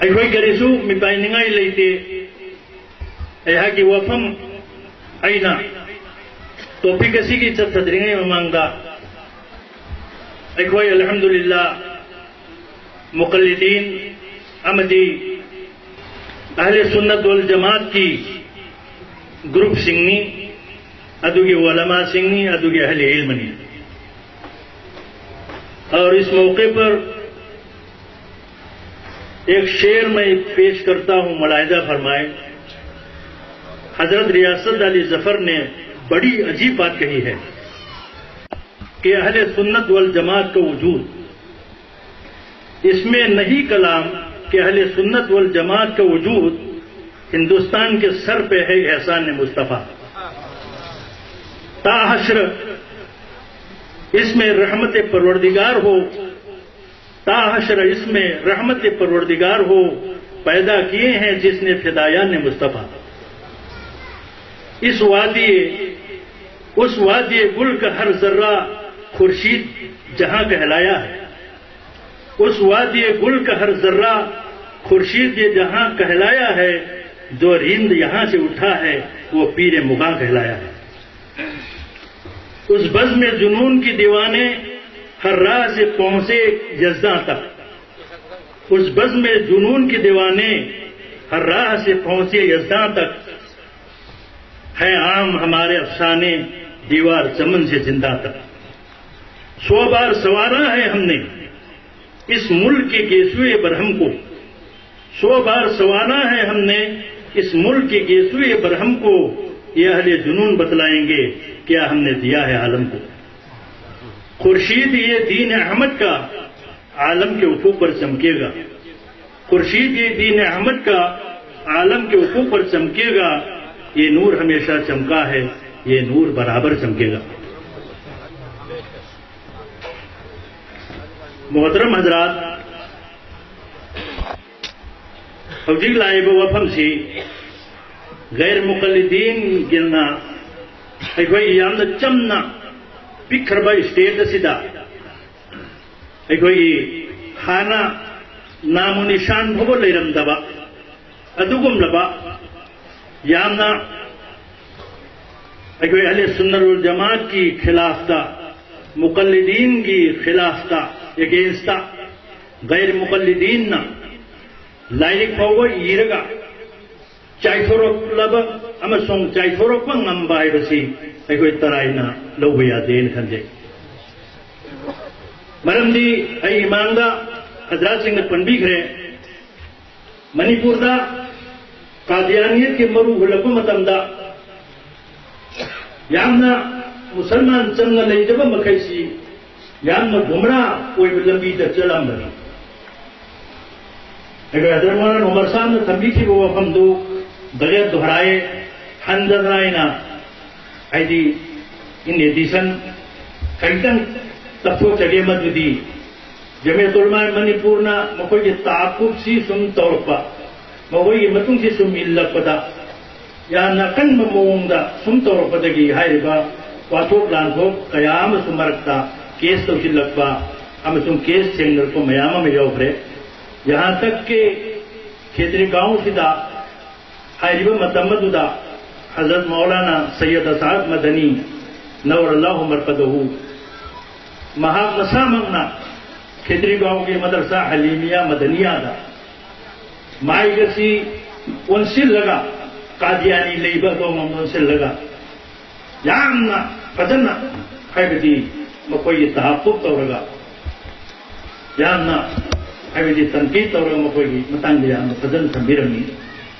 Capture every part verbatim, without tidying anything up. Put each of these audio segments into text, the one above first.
ꯑꯩꯈꯣꯏ ꯀꯔꯤꯁꯨ ꯃꯤꯄꯥꯏꯅꯤꯡꯉꯥꯏ ꯂꯩꯇꯦ꯫ ꯑꯩꯍꯥꯛꯀꯤ ꯋꯥꯐꯝ ꯑꯩꯅ topic ꯑꯁꯤꯒꯤ ꯆꯠꯊꯗ꯭ꯔꯤꯉꯩ ꯃꯃꯥꯡꯗ ꯑꯩꯈꯣꯏ ꯑꯜꯍꯝꯗꯨꯂꯤꯜꯂꯥ ꯃꯨꯀꯜꯂꯤꯗꯤꯟ ꯑꯃꯗꯤ ꯑꯍꯂꯦ ꯁꯨꯟꯅꯠ ꯋꯜ ꯖꯃꯥꯠꯀꯤ groupꯁꯤꯡꯅꯤ, ꯑꯗꯨꯒꯤ ꯎꯂꯃꯥꯁꯤꯡꯅꯤ, ꯑꯗꯨꯒꯤ ꯑꯍꯂꯦ ꯏꯜꯃꯅꯤ꯫ और इस मौके पर एक शेर मैं पेश करता हूं, मुलाहिजा फरमाएं। हजरत रियासत अली जफर ने बड़ी अजीब बात कही है कि अहले सुन्नत वल जमात का वजूद, इसमें नहीं कलाम कि अहले सुन्नत वल जमात का वजूद हिंदुस्तान के सर पे है एहसान मुस्तफ़ा। ताहशर इसमें रहमत परवरदिगार हो, ताहशर इसमें रहमत परवरदिगार हो, पैदा किए हैं जिसने फिदायान मुस्तफ़ा। इस वादी, उस वादी गुल का हर जर्रा खुर्शीद जहां कहलाया है, उस वादी गुल का हर जर्रा खुर्शीद ये जहां कहलाया है, जो रिंद यहां से उठा है वो पीर मुगा कहलाया है। उस बज़्म जुनून की दीवाने हर राह से पहुंचे यज़्दां तक, उस बज़्म जुनून की दीवाने हर राह से पहुंचे यज़्दां तक, है आम हमारे अफसाने दीवार चमन से जिंदा तक। सौ बार संवारा है हमने इस मुल्क के गेसुए बरहम को, सौ बार संवारा है हमने इस मुल्क के गेसुए बरहम को, ये अहले जुनून बतलाएंगे क्या हमने दिया है आलम को। खुर्शीद ये दीन अहमद का आलम के उफुक पर चमकेगा, खुर्शीद ये दीन अहमद का आलम के उफुक पर चमकेगा। ये नूर हमेशा चमका है, ये नूर बराबर चमकेगा। मोहतरम हजरात, ꯍꯧꯖꯤꯛ ꯂꯥꯛꯏꯕ ꯋꯥꯐꯝꯁꯤ ꯒꯩꯔ ꯃꯨꯀꯜꯂꯤꯗꯤꯟꯒꯤꯅ ꯑꯩꯈꯣꯏꯒꯤ ꯌꯥꯝꯅ ꯆꯝꯅ ꯄꯤꯛꯈ꯭ꯔꯕ state ꯑꯁꯤꯗ ꯑꯩꯈꯣꯏꯒꯤ ꯍꯥꯟꯅ ꯅꯥꯃꯨ ꯅꯤꯁꯥꯟ ꯐꯥꯎꯕ ꯂꯩꯔꯝꯗꯕ ꯑꯗꯨꯒꯨꯝꯂꯕ ꯌꯥꯝꯅ ꯑꯩꯈꯣꯏ ꯑꯍꯂꯦ ꯁꯨꯟꯅꯔꯨꯜ ꯖꯃꯥꯠꯀꯤ ꯈꯤꯂꯥꯐꯇ, ꯃꯨꯀꯜꯂꯤꯗꯤꯟꯒꯤ ꯈꯤꯂꯥꯐꯇ, ꯑꯦꯒꯦꯟꯁꯇ, ꯒꯩꯔ ꯃꯨꯀꯜꯂꯤꯗꯤꯟꯅ ꯂꯥꯏꯔꯤꯛ ꯐꯥꯎꯕ ꯏꯔꯒ ꯆꯥꯏꯊꯣꯔꯛꯂꯕ ꯑꯃꯁꯨꯡ ꯆꯥꯏꯊꯣꯔꯛꯄ ꯉꯝꯕ ꯍꯥꯏꯕꯁꯤ ꯑꯩꯈꯣꯏ ꯇꯔꯥꯏꯅ ꯂꯧꯕ ꯌꯥꯗꯦꯅ ꯈꯟꯖꯩ꯫ ꯃꯔꯝꯗꯤ ꯑꯩ ꯏꯃꯥꯡꯗ ꯍꯖꯔꯥꯠꯁꯤꯡꯅ ꯄꯟꯕꯤꯈ꯭ꯔꯦ, ꯃꯅꯤꯄꯨꯔꯗ ꯀꯥꯗꯤꯌꯥꯅꯤꯌꯠꯀꯤ ꯃꯔꯨ ꯍꯨꯜꯂꯛꯄ ꯃꯇꯝꯗ ꯌꯥꯝꯅ ꯃꯨꯁꯜꯃꯥꯟ ꯆꯝꯅ ꯂꯩꯖꯕ ꯃꯈꯩꯁꯤ ꯌꯥꯝꯅ ꯒꯨꯝꯔꯥ ꯑꯣꯏꯕ ꯂꯝꯕꯤꯗ ꯆꯠꯂꯝꯕꯅꯤ꯫ ꯑꯩꯈꯣꯏ ꯍꯖꯔꯠ ꯃꯧꯂꯥꯅꯥ ꯎꯃꯔ ꯁꯥꯍꯕꯅ ꯊꯝꯕꯤꯈꯤꯕ ꯋꯥꯐꯝꯗꯨ ꯗꯔꯦ ꯗꯣꯍꯔꯥꯏ ꯍꯟꯗꯅ ꯑꯩꯅ, ꯍꯥꯏꯗꯤ, in addition ꯈꯖꯤꯛꯇꯪ ꯇꯞꯊꯣꯛꯆꯒꯦ, ꯃꯗꯨꯗꯤ ꯖꯃꯤꯌꯠ ꯎꯂꯃꯥ ꯃꯅꯤꯄꯨꯔꯅ ꯃꯈꯣꯏꯒꯤ ꯇꯥꯛꯀꯨꯞꯁꯤ ꯁꯨꯝ ꯇꯧꯔꯛꯄ, ꯃꯈꯣꯏꯒꯤ ꯃꯇꯨꯡꯁꯤ ꯁꯨꯝ ꯏꯜꯂꯛꯄꯗ, ꯌꯥꯝꯅ ꯑꯀꯟꯕ ꯃꯑꯣꯡꯗ ꯁꯨꯝ ꯇꯧꯔꯛꯄꯗꯒꯤ ꯍꯥꯏꯔꯤꯕ ꯋꯥꯊꯣꯛ ꯂꯥꯟꯊꯣꯛ ꯀꯌꯥ ꯑꯃꯁꯨ ꯃꯔꯛꯇ ꯀꯦꯁ ꯇꯧꯁꯤꯜꯂꯛꯄ ꯑꯃꯁꯨꯡ ꯀꯦꯁ ꯊꯦꯡꯅꯔꯛꯄ ꯃꯌꯥꯝ ꯑꯃ ꯌꯥꯎꯈ꯭ꯔꯦ꯫ ꯌꯍꯥꯟ ꯇꯛ ꯀꯤ ꯈꯦꯇ꯭ꯔꯤꯒꯥꯎꯁꯤꯗ ꯍꯥꯏꯔꯤꯕ ꯃꯇꯝ ꯑꯗꯨꯗ ꯍꯖꯔꯠ ꯃꯧꯂꯥꯅꯥ ꯁꯩꯌꯗ ꯁꯥꯍꯕ ꯃꯗꯅꯤ ꯅꯧꯔ ꯑꯜꯂꯥꯍꯨ ꯃꯔꯀꯗꯍꯨ, ꯃꯍꯥꯛ ꯃꯁꯥꯃꯛꯅ ꯈꯦꯇ꯭ꯔꯤꯒꯥꯎꯒꯤ ꯃꯗꯔꯁꯥ ꯍꯂꯤꯃꯤꯌꯥ ꯃꯗꯅꯤꯌꯥꯗ ꯃꯥꯏꯛ ꯑꯁꯤ ꯑꯣꯟꯁꯤꯜꯂꯒ, ꯀꯥꯗꯤꯌꯥꯅꯤ ꯂꯩꯕ ꯑꯗꯣꯝꯂꯣꯝꯗ ꯑꯣꯟꯁꯤꯜꯂꯒ, ꯌꯥꯝꯅ ꯐꯖꯅ, ꯍꯥꯏꯕꯗꯤ ꯃꯈꯣꯏꯒꯤ ꯇꯍꯥꯐꯨꯐ ꯇꯧꯔꯒ, ꯌꯥꯝꯅ, ꯍꯥꯏꯕꯗꯤ ꯇꯟꯀꯤꯗ ꯇꯧꯔꯒ ꯃꯈꯣꯏꯒꯤ ꯃꯇꯥꯡꯗ ꯌꯥꯝꯅ ꯐꯖꯅ ꯊꯝꯕꯤꯔꯝꯃꯤ꯫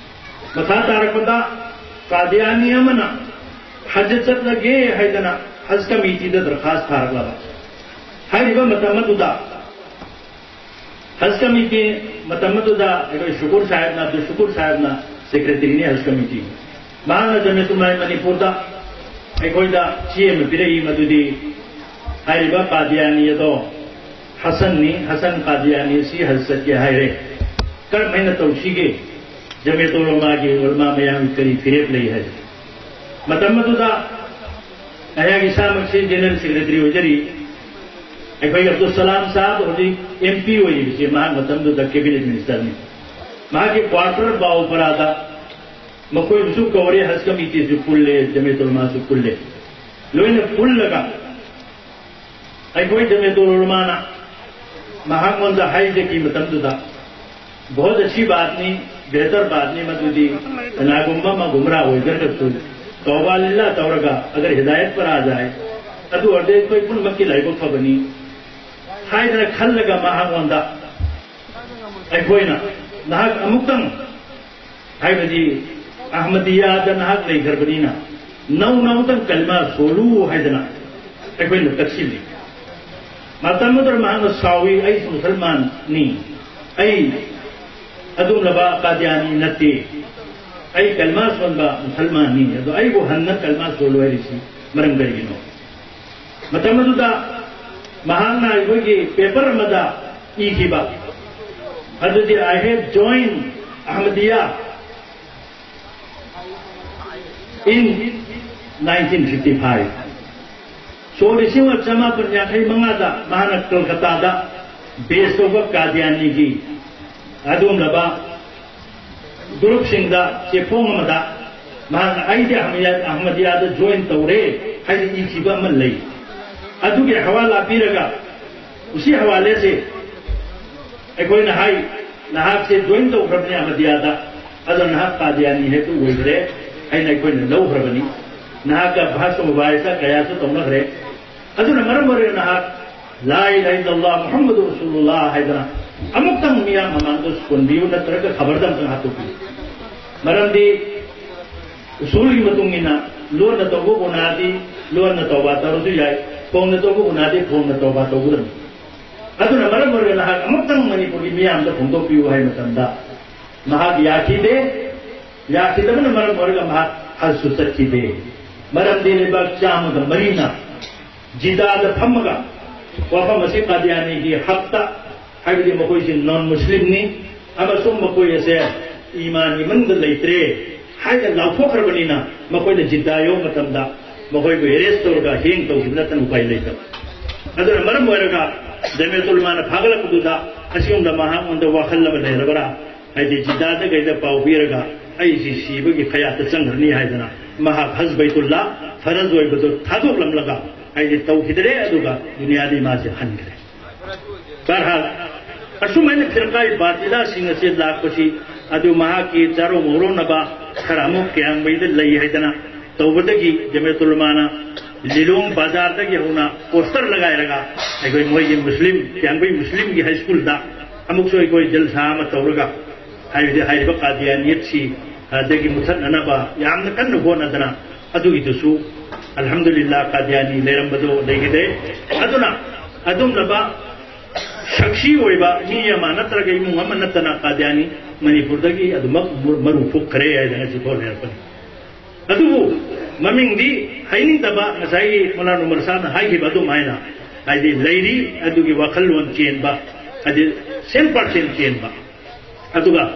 ꯃꯈꯥ ꯇꯥꯔꯛꯄꯗ ꯀꯥꯗꯤꯌꯥꯅꯤ ꯑꯃꯅ ꯍꯖ ꯆꯠꯂꯒꯦ ꯍꯥꯏꯗꯅ ꯍꯖ ꯀꯃꯤꯇꯤꯗ ꯗꯔꯈꯥꯁ ꯊꯥꯔꯛꯂꯕ꯫ ꯍꯥꯏꯔꯤꯕ ꯃꯇꯝ ꯑꯗꯨꯗ ꯍꯖ ꯀꯃꯤꯇꯤ, ꯃꯇꯝ ꯑꯗꯨꯗ ꯑꯩꯈꯣꯏ ꯁꯨꯀꯨꯔ ꯁꯥꯍꯦꯕꯅ, ꯑꯕꯗꯨꯜ ꯁꯨꯀꯨꯔ ꯁꯥꯍꯦꯕꯅ ꯁꯦꯀ꯭ꯔꯦꯇꯔꯤꯅꯤ ꯍꯖ ꯀꯃꯤꯇꯤ, ꯃꯍꯥꯛꯅ ꯖꯃꯤꯌꯠ ꯎꯂꯃꯥ ꯃꯅꯤꯄꯨꯔꯗ ꯑꯩꯈꯣꯏꯗ ꯆꯦ ꯑꯃ ꯄꯤꯔꯛꯏ, ꯃꯗꯨꯗꯤ ꯍꯥꯏꯔꯤꯕ ꯀꯥꯗꯤꯌꯥꯅꯤ ꯑꯗꯣ ꯍꯁꯟꯅꯤ, ꯍꯁꯟ ꯀꯥꯗꯤꯌꯥꯅꯤ ꯑꯁꯤ ꯍꯖ ꯆꯠꯀꯦ ꯍꯥꯏꯔꯦ, ꯀꯔꯝꯍꯥꯏꯅ ꯇꯧꯁꯤꯒꯦ? ꯖꯃꯤꯌꯠ ꯎꯂꯃꯥꯒꯤ ꯎꯂꯃꯥ ꯃꯌꯥꯝꯒꯤ ꯀꯔꯤ ꯐꯤꯔꯦꯞ ꯂꯩ ꯍꯥꯏ꯫ ꯃꯇꯝ ꯑꯗꯨꯗ ꯑꯩꯍꯥꯛ ꯏꯁꯥꯃꯛꯁꯤ ꯖꯦꯅꯔꯦꯜ ꯁꯦꯀ꯭ꯔꯦꯇꯔꯤ ꯑꯣꯏꯖꯔꯤ꯫ ꯑꯩꯈꯣꯏ ꯑꯕꯗꯨꯜ ꯁꯂꯥꯝ ꯁꯥꯍꯕ ꯍꯧꯖꯤꯛ ꯑꯦꯝ ꯄꯤ ꯑꯣꯏꯔꯤꯕꯁꯤ ꯃꯍꯥꯛ ꯃꯇꯝꯗꯨꯗ ꯀꯦꯕꯤꯅꯦꯠ ꯃꯤꯅꯤꯁꯇꯔꯅꯤ꯫ ꯃꯍꯥꯛꯀꯤ ꯀ꯭ꯋꯥꯇꯔ ꯕꯥꯎꯄꯔꯥꯗ ꯃꯈꯣꯏꯕꯨꯁꯨ ꯀꯧꯔꯦ, ꯍꯖ ꯀꯃꯤꯇꯤꯁꯨ ꯄꯨꯜꯂꯦ, ꯖꯃꯤꯌꯠ ꯎꯂꯃꯥꯁꯨ ꯄꯨꯜꯂꯦ꯫ ꯂꯣꯏꯅ ꯄꯨꯜꯂꯒ ꯑꯩꯈꯣꯏ ꯖꯃꯤꯌꯠ ꯎꯂꯃꯥꯅ ꯃꯍꯥꯛꯉꯣꯟꯗ ꯍꯥꯏꯖꯈꯤ ꯃꯇꯝꯗꯨꯗ, ꯕꯍꯨꯠ ꯑꯆꯤ ꯕꯥꯠꯅꯤ, ꯕꯦꯍꯇꯔ ꯕꯥꯠꯅꯤ, ꯃꯗꯨꯗꯤ ꯀꯅꯥꯒꯨꯝꯕ ꯑꯃ ꯒꯨꯝꯔꯥ ꯑꯣꯏꯖꯔꯒꯁꯨ ꯇꯧꯕꯥ ꯂꯤꯜꯂꯥ ꯇꯧꯔꯒ ꯑꯒꯔ ꯍꯤꯗꯥꯌꯠ ꯄꯔ ꯑꯥ ꯖꯥꯏ, ꯑꯗꯨ ꯑꯣꯏꯔꯗꯤ ꯑꯩꯈꯣꯏ ꯄꯨꯝꯅꯃꯛꯀꯤ ꯂꯥꯏꯕꯛ ꯐꯕꯅꯤ ꯍꯥꯏꯗꯅ ꯈꯜꯂꯒ ꯃꯍꯥꯛꯉꯣꯟꯗ ꯑꯩꯈꯣꯏꯅ ꯅꯍꯥꯛ ꯑꯃꯨꯛꯇꯪ, ꯍꯥꯏꯕꯗꯤ ꯑꯍꯃꯗꯤꯌꯥꯗ ꯅꯍꯥꯛ ꯂꯩꯈ꯭ꯔꯕꯅꯤꯅ ꯅꯧꯅ ꯑꯃꯨꯛꯇꯪ ꯀꯂꯃꯥ ꯁꯣꯜꯂꯨ ꯍꯥꯏꯗꯅ ꯑꯩꯈꯣꯏꯅ ꯇꯛꯁꯤꯜꯂꯤ꯫ ꯃꯇꯝ ꯑꯗꯨꯗ ꯃꯍꯥꯛꯅ ꯁꯥꯎꯏ, "ꯑꯩꯁꯨ ꯃꯨꯁꯜꯃꯥꯟꯅꯤ, ꯑꯩ ꯑꯗꯨꯒꯨꯝꯂꯕ ꯀꯥꯗꯤꯌꯥꯅꯤ ꯅꯠꯇꯦ, ꯑꯩ ꯀꯂꯃꯥ ꯁꯣꯟꯕ ꯃꯨꯁꯜꯃꯥꯟꯅꯤ, ꯑꯗꯣ ꯑꯩꯕꯨ ꯍꯟꯅ ꯀꯂꯃꯥ ꯁꯣꯜꯂꯨ ꯍꯥꯏꯔꯤꯁꯤ ꯃꯔꯝ ꯀꯔꯤꯒꯤꯅꯣ?" ꯃꯇꯝ ꯑꯗꯨꯗ ꯃꯍꯥꯛꯅ ꯑꯩꯈꯣꯏꯒꯤ ꯄꯦꯄꯔ ꯑꯃꯗ ꯏꯈꯤꯕ ꯑꯗꯨꯗꯤ, "I have joined Ahmadiyya in nineteen fifty five." ꯁꯣꯛ ꯂꯤꯁꯤꯡ ꯑꯃ ꯆꯃꯥꯄꯟ ꯌꯥꯡꯈꯩ ꯃꯉꯥꯗ ꯃꯍꯥꯛꯅ ꯀꯜꯀꯇꯥꯗ ꯕꯦꯁ ꯇꯧꯕ ꯀꯥꯗꯤꯌꯥꯅꯤꯒꯤ ꯑꯗꯨꯒꯨꯝꯂꯕ ꯒ꯭ꯔꯨꯞꯁꯤꯡꯗ ꯆꯦꯐꯣꯡ ꯑꯃꯗ ꯃꯍꯥꯛꯅ "ꯑꯩꯗꯤ ꯑꯍꯃꯗꯤꯌꯥ-, ꯑꯍꯃꯗꯤꯌꯥꯗ ꯖꯣꯏꯟ ꯇꯧꯔꯦ" ꯍꯥꯏꯅ ꯏꯈꯤꯕ ꯑꯃ ꯂꯩ꯫ ꯑꯗꯨꯒꯤ ꯍꯋꯥꯂꯥ ꯄꯤꯔꯒ, ꯎꯁꯤ ꯍꯋꯥꯂꯦꯁꯦ ꯑꯩꯈꯣꯏꯅ ꯍꯥꯏ, "ꯅꯍꯥꯛꯁꯦ ꯖꯣꯏꯟ ꯇꯧꯈ꯭ꯔꯕꯅꯤ ꯑꯍꯃꯗꯤꯌꯥꯗ, ꯑꯗꯣ ꯅꯍꯥꯛ ꯀꯥꯗꯤꯌꯥꯅꯤ ꯍꯦꯛꯇ ꯑꯣꯏꯈ꯭ꯔꯦ" ꯍꯥꯏꯅ ꯑꯩꯈꯣꯏꯅ ꯂꯧꯈ꯭ꯔꯕꯅꯤ꯫ ꯅꯍꯥꯛꯀ ꯚꯥꯁ ꯃꯨꯕꯥꯍꯤꯁꯥ ꯀꯌꯥꯁꯨ ꯇꯧꯅꯈ꯭ꯔꯦ꯫ ꯑꯗꯨꯅ ꯃꯔꯝ ꯑꯣꯏꯔꯒ ꯅꯍꯥꯛ "ꯂꯥ ꯏꯂꯥꯍ ꯏꯜꯂꯜꯂꯥꯍ ꯃꯨꯍꯝꯃꯗꯨ ꯔꯁꯨꯂꯨꯜꯂꯥꯍ" ꯍꯥꯏꯗꯅ ꯑꯃꯨꯛꯇꯪ ꯃꯤꯌꯥꯝ ꯃꯃꯥꯡꯗ ꯁꯣꯟꯕꯤꯌꯨ, ꯅꯠꯇ꯭ꯔꯒ ꯈꯕꯔꯗ ꯑꯃꯨꯛꯇꯪ ꯍꯥꯞꯇꯣꯛꯄꯤꯌꯨ꯫ ꯃꯔꯝꯗꯤ ꯎꯁꯨꯜꯒꯤ ꯃꯇꯨꯡ ꯏꯟꯅ ꯂꯣꯟꯅ ꯇꯧꯕ ꯒꯨꯅꯥꯗꯤ ꯂꯣꯟꯅ ꯇꯧꯕ ꯇꯧꯔꯁꯨ ꯌꯥꯏ, ꯐꯣꯡꯅ ꯇꯧꯕ ꯒꯨꯅꯥꯗꯤ ꯐꯣꯡꯅ ꯇꯧꯕ ꯇꯧꯒꯗꯕꯅꯤ꯫ ꯑꯗꯨꯅ ꯃꯔꯝ ꯑꯣꯏꯔꯒ ꯅꯍꯥꯛ ꯑꯃꯨꯛꯇꯪ ꯃꯅꯤꯄꯨꯔꯒꯤ ꯃꯤꯌꯥꯝꯗ ꯐꯣꯡꯗꯣꯛꯄꯤꯌꯨ ꯍꯥꯏꯕ ꯃꯇꯝꯗ ꯃꯍꯥꯛ ꯌꯥꯈꯤꯗꯦ꯫ ꯌꯥꯈꯤꯗꯕꯅ ꯃꯔꯝ ꯑꯣꯏꯔꯒ ꯃꯍꯥꯛ ꯍꯖꯁꯨ ꯆꯠꯈꯤꯗꯦ꯫ ꯃꯔꯝꯗꯤ ꯂꯩꯕꯥꯛ ꯆꯥꯝꯃꯒ ꯃꯔꯤꯅ ꯖꯤꯗꯥꯗ ꯐꯝꯃꯒ ꯋꯥꯐꯝ ꯑꯁꯤ ꯀꯥꯗꯤꯌꯥꯅꯤꯒꯤ ꯍꯛꯇ, ꯍꯥꯏꯕꯗꯤ ꯃꯈꯣꯏꯁꯤ ꯅꯣꯟ ꯃꯨꯁꯂꯤꯝꯅꯤ ꯑꯃꯁꯨꯡ ꯃꯈꯣꯏ ꯑꯁꯦ ꯏꯃꯥꯟꯒꯤ ꯃꯅꯨꯡꯗ ꯂꯩꯇ꯭ꯔꯦ ꯍꯥꯏꯅ ꯂꯥꯎꯊꯣꯛꯈ꯭ꯔꯕꯅꯤꯅ, ꯃꯈꯣꯏꯅ ꯖꯤꯗꯥ ꯌꯧꯕ ꯃꯇꯝꯗ ꯃꯈꯣꯏꯕꯨ ꯑꯦꯔꯦꯁ ꯇꯧꯔꯒ ꯍꯦꯡ ꯇꯧꯈꯤꯕ ꯅꯠꯇꯅ ꯎꯄꯥꯏ ꯂꯩꯇꯕ꯫ ꯑꯗꯨꯅ ꯃꯔꯝ ꯑꯣꯏꯔꯒ ꯖꯃꯤꯌꯥꯇꯨꯜ ꯎꯂꯃꯥꯅ ꯐꯥꯒꯠꯂꯛꯄꯗꯨꯗ ꯑꯁꯤꯒꯨꯝꯕ ꯃꯍꯥꯛꯉꯣꯟꯗ ꯋꯥꯈꯜ ꯑꯃ ꯂꯩꯔꯕ꯭ꯔꯥ? ꯍꯥꯏꯗꯤ ꯖꯤꯗꯥꯗ ꯀꯩꯗ ꯄꯥꯎ ꯄꯤꯔꯒ ꯑꯩꯁꯤ ꯁꯤꯕꯒꯤ ꯈꯌꯥꯠꯇ ꯆꯪꯈ꯭ꯔꯅꯤ ꯍꯥꯏꯗꯅ ꯃꯍꯥꯛ ꯍꯖ ꯕꯩꯇꯨꯜꯂꯥ ꯐꯔꯖ ꯑꯣꯏꯕꯗꯨ ꯊꯥꯗꯣꯛꯂꯝꯂꯒ ꯍꯥꯏꯗꯤ ꯇꯧꯈꯤꯗ꯭ꯔꯦ, ꯑꯗꯨꯒ ꯗꯨꯅꯤꯌꯥꯗꯤ ꯃꯥꯁꯦ ꯍꯟꯈ꯭ꯔꯦ꯫ ꯕꯍꯔꯍꯥꯜ, ꯑꯁꯨꯃꯥꯏꯅ ꯐꯤꯔꯀꯥꯏ ꯕꯥꯇꯤꯂꯥꯁꯤꯡ ꯑꯁꯤ ꯂꯥꯛꯄꯁꯤ ꯑꯗꯨ ꯃꯍꯥꯛꯀꯤ ꯆꯥꯔꯣ ꯃꯧꯔꯣꯅꯕ ꯈꯔ ꯑꯃꯨꯛ ꯀꯌꯥꯡꯕꯩꯗ ꯂꯩ ꯍꯥꯏꯗꯅ ꯇꯧꯕꯗꯒꯤ ꯖꯃꯤꯌꯥꯇꯨꯜ ꯎꯂꯃꯥꯅ ꯂꯤꯂꯣꯡ ꯕꯖꯥꯔꯗꯒꯤ ꯍꯧꯅ ꯄꯣꯁꯇꯔ ꯂꯒꯥꯏꯔꯒ ꯑꯩꯈꯣꯏ ꯃꯣꯏꯒꯤ ꯃꯨꯁꯂꯤꯝ, ꯀꯌꯥꯡꯕꯩ ꯃꯨꯁꯂꯤꯝꯒꯤ ꯍꯥꯏ ꯁ꯭ꯀꯨꯜꯗ ꯑꯃꯨꯛꯁꯨ ꯑꯩꯈꯣꯏ ꯖꯜꯁꯥ ꯑꯃ ꯇꯧꯔꯒ ꯍꯥꯏꯕꯗꯤ ꯍꯥꯏꯔꯤꯕ ꯀꯥꯗꯤꯌꯥꯅꯤꯌꯠꯁꯤ ꯑꯗꯒꯤ ꯃꯨꯊꯠꯅꯅꯕ ꯌꯥꯝꯅ ꯀꯟꯅ ꯍꯣꯠꯅꯗꯅ ꯑꯗꯨꯒꯤꯗꯨꯁꯨ ꯑꯜꯍꯝꯗꯨꯂꯤꯜꯂꯥ ꯀꯥꯗꯤꯌꯥꯅꯤ ꯂꯩꯔꯝꯕꯗꯣ ꯂꯩꯈꯤꯗꯦ꯫ ꯑꯗꯨꯅ ꯑꯗꯨꯝꯂꯕ ꯁꯛꯁꯤ ꯑꯣꯏꯕ ꯃꯤ ꯑꯃ ꯅꯠꯇ꯭ꯔꯒ ꯏꯃꯨꯡ ꯑꯃ ꯅꯠꯇꯅ ꯀꯥꯗꯤꯌꯥꯅꯤ ꯃꯅꯤꯄꯨꯔꯗꯒꯤ ꯑꯗꯨꯃꯛ ꯃꯔꯨ ꯐꯨꯛꯈ꯭ꯔꯦ ꯍꯥꯏꯗꯅ ꯉꯁꯤ ꯐꯥꯎ ꯂꯩꯔꯛꯄꯅꯤ꯫ ꯑꯗꯨꯕꯨ ꯃꯃꯤꯡꯗꯤ ꯍꯥꯏꯅꯤꯡꯗꯕ, ꯉꯁꯥꯏꯒꯤ ꯃꯨꯂꯥ ꯅꯨꯃꯔ ꯁꯥꯍꯅ ꯍꯥꯏꯈꯤꯕ ꯑꯗꯨꯃꯥꯏꯅ ꯍꯥꯏꯗꯤ ꯂꯩꯔꯤ꯫ ꯑꯗꯨꯒꯤ ꯋꯥꯈꯜꯂꯣꯟ ꯆꯦꯟꯕ, ꯍꯥꯏꯗꯤ ꯁꯦꯟ ꯄꯥꯔꯁꯦꯟ ꯆꯦꯟꯕ, ꯑꯗꯨꯒ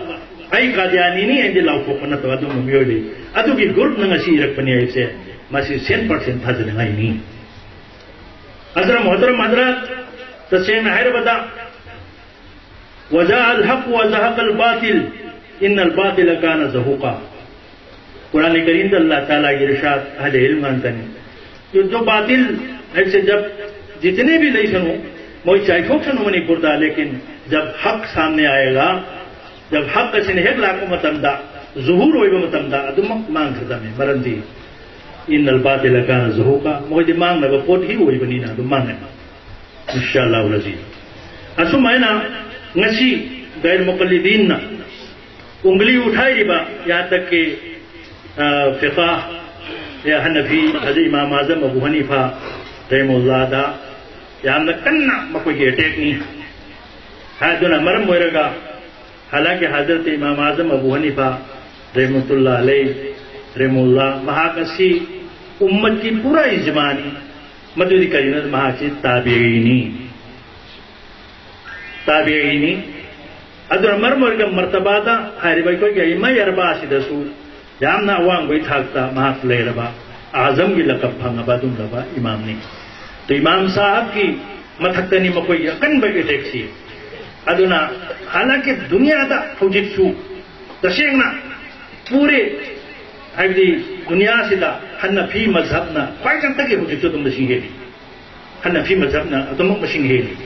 ꯑꯩ ꯀꯥꯗꯤꯌꯥꯅꯤꯅꯤ ꯑꯩꯗꯤ ꯂꯥꯎꯊꯣꯛꯄ ꯅꯠꯇꯕ ꯑꯗꯨꯝꯕ ꯃꯤꯑꯣꯏ ꯂꯩ꯫ ꯑꯗꯨꯒꯤ ꯒ꯭ꯔꯨꯞꯅ ꯉꯁꯤ ꯏꯔꯛꯄꯅꯤ ꯍꯥꯏꯁꯦ ꯃꯁꯤ ꯁꯦꯟ ꯄꯥꯔꯁꯦꯟ ꯊꯥꯖꯅꯤꯡꯉꯥꯏꯅꯤ꯫ ꯍꯖꯔꯠ ꯃꯨꯍꯇꯔꯝ ꯍꯖꯔꯠ, ꯇꯁꯦꯡꯅ ꯍꯥꯏꯔꯕꯗ, "ꯋꯖꯥ ꯑꯜ ꯍꯛ ꯋ ꯖꯍꯛ ꯑꯜ ꯕꯥꯇꯤꯜ, ꯏꯟꯅꯜ ꯕꯥꯇꯤꯂ ꯀꯥꯅ ꯖꯍꯨꯀꯥ"꯫ ꯀꯨꯔꯥꯟ ꯀꯔꯤꯝꯗ ꯑꯜꯂꯥꯍ ꯇꯥꯂꯥꯒꯤ ꯏꯔꯁꯥꯗ ꯑꯍꯂꯦ ꯏꯜꯝ ꯉꯥꯛꯇꯅꯤ꯫ जो, जो बातिल, ऐसे जब जितने भी ꯂꯩꯁꯅꯨ, ꯃꯣꯏ ꯆꯥꯏꯊꯣꯛꯁꯅꯨ ꯃꯅꯤꯄꯨꯔꯗ, लेकिन जब हक सामने आएगा, जब हक ꯑꯁꯤꯅ ꯍꯦꯛ ꯂꯥꯛꯄ ꯃꯇꯝꯗ, ꯖꯨꯍꯨꯔ ꯑꯣꯏꯕ ꯃꯇꯝꯗ ꯑꯗꯨꯃꯛ ꯃꯥꯡꯈ꯭ꯔꯗꯕꯅꯤ꯫ ꯃꯔꯝꯗꯤ, ꯏꯟꯅꯜ ꯕꯥꯇꯤꯂ ꯀꯥꯅ ꯖꯍꯨꯀꯥ, ꯃꯣꯏꯗꯤ ꯃꯥꯡꯅꯕ ꯄꯣꯠ ꯍꯤ ꯑꯣꯏꯕꯅꯤꯅ ꯑꯗꯨꯝ ꯃꯥꯡꯒꯅꯤ꯫ ꯏꯟꯁꯥ ꯑꯜꯂꯥꯍꯨ ꯑꯖꯤꯖ꯫ ꯑꯁꯨꯃꯥꯏꯅ ꯉꯁꯤ ꯒꯩꯔ ꯃꯨꯀꯜꯂꯤꯗꯤꯟꯅ ꯎꯪꯒꯂꯤ ꯎꯊꯥꯏꯔꯤꯕ, ꯌꯥꯍꯥꯟ ꯇꯛ ꯀꯤ, ꯑ, ꯐꯤꯀꯥꯍ ꯌꯥ ꯍꯅꯐꯤ, ꯑꯗꯩ ꯏꯃꯥꯝ ꯑꯥꯖꯝ ꯑꯕꯨ ꯍꯅꯤꯐꯥ ꯔꯍꯤꯃꯍꯨꯜꯂꯥꯍꯗ ꯌꯥꯝꯅ ꯀꯟꯅ ꯃꯈꯣꯏꯒꯤ ꯑꯦꯇꯦꯛꯅꯤ꯫ ꯑꯗꯨꯅ ꯃꯔꯝ ꯑꯣꯏꯔꯒ ꯍꯥꯂꯥꯟꯀꯤ ꯍꯖꯔꯠ ꯏꯃꯥꯝ ꯑꯥꯖꯝ ꯑꯕꯨ ꯍꯅꯤꯐꯥ ꯔꯍꯃꯇꯨꯜꯂꯥ ꯑꯂꯩ, ꯔꯍꯃꯨꯜꯂꯥ, ꯃꯍꯥꯛ ꯑꯁꯤ ꯎꯝꯃꯠꯀꯤ ꯄꯨꯔꯥ ꯏꯖꯃꯥꯅꯤ꯫ ꯃꯗꯨꯗꯤ ꯀꯔꯤꯅꯣ? ꯃꯍꯥꯛꯁꯤ ꯇꯥꯕꯤꯔꯤꯅꯤ, ꯇꯥꯕꯤꯔꯤꯅꯤ꯫ ꯑꯗꯨꯅ ꯃꯔꯝ ꯑꯣꯏꯔꯒ ꯃꯔꯇꯕꯥꯗ ꯍꯥꯏꯔꯤꯕ ꯑꯩꯈꯣꯏꯒꯤ ꯑꯏꯃꯥ ꯑꯔꯕꯥ ꯑꯁꯤꯗꯁꯨ ꯌꯥꯝꯅ ꯑꯋꯥꯡꯕꯒꯤ ꯊꯥꯛꯇ ꯃꯍꯥꯛ ꯂꯩꯔꯕ, ꯑꯥꯖꯝꯒꯤ ꯂꯀꯕ ꯐꯪꯉꯕ ꯑꯗꯨꯒꯨꯝꯂꯕ ꯏꯃꯥꯝꯅꯤ꯫ ꯏꯃꯥꯝ ꯁꯥꯍꯕꯀꯤ ꯃꯊꯛꯇꯅꯤ ꯃꯈꯣꯏꯒꯤ ꯑꯀꯟꯕ ꯑꯦꯇꯦꯛꯁꯤ꯫ ꯑꯗꯨꯅ ꯍꯥꯂꯥꯟꯀꯤ ꯗꯨꯅꯤꯌꯥꯗ ꯍꯧꯖꯤꯛꯁꯨ ꯇꯁꯦꯡꯅ ꯄꯨꯔꯦ, ꯍꯥꯏꯕꯗꯤ ꯗꯨꯅꯤꯌꯥꯁꯤꯗ ꯍꯟꯅꯐꯤ ꯃꯖꯍꯕꯅ ꯈ꯭ꯋꯥꯏꯗꯒꯤ ꯍꯧꯖꯤꯛꯁꯨ ꯑꯗꯨꯝ ꯃꯁꯤꯡ ꯍꯦꯜꯂꯤ꯫ ꯍꯟꯅꯐꯤ ꯃꯖꯍꯕꯅ ꯑꯗꯨꯃꯛ ꯃꯁꯤꯡ ꯍꯦꯜꯂꯤ꯫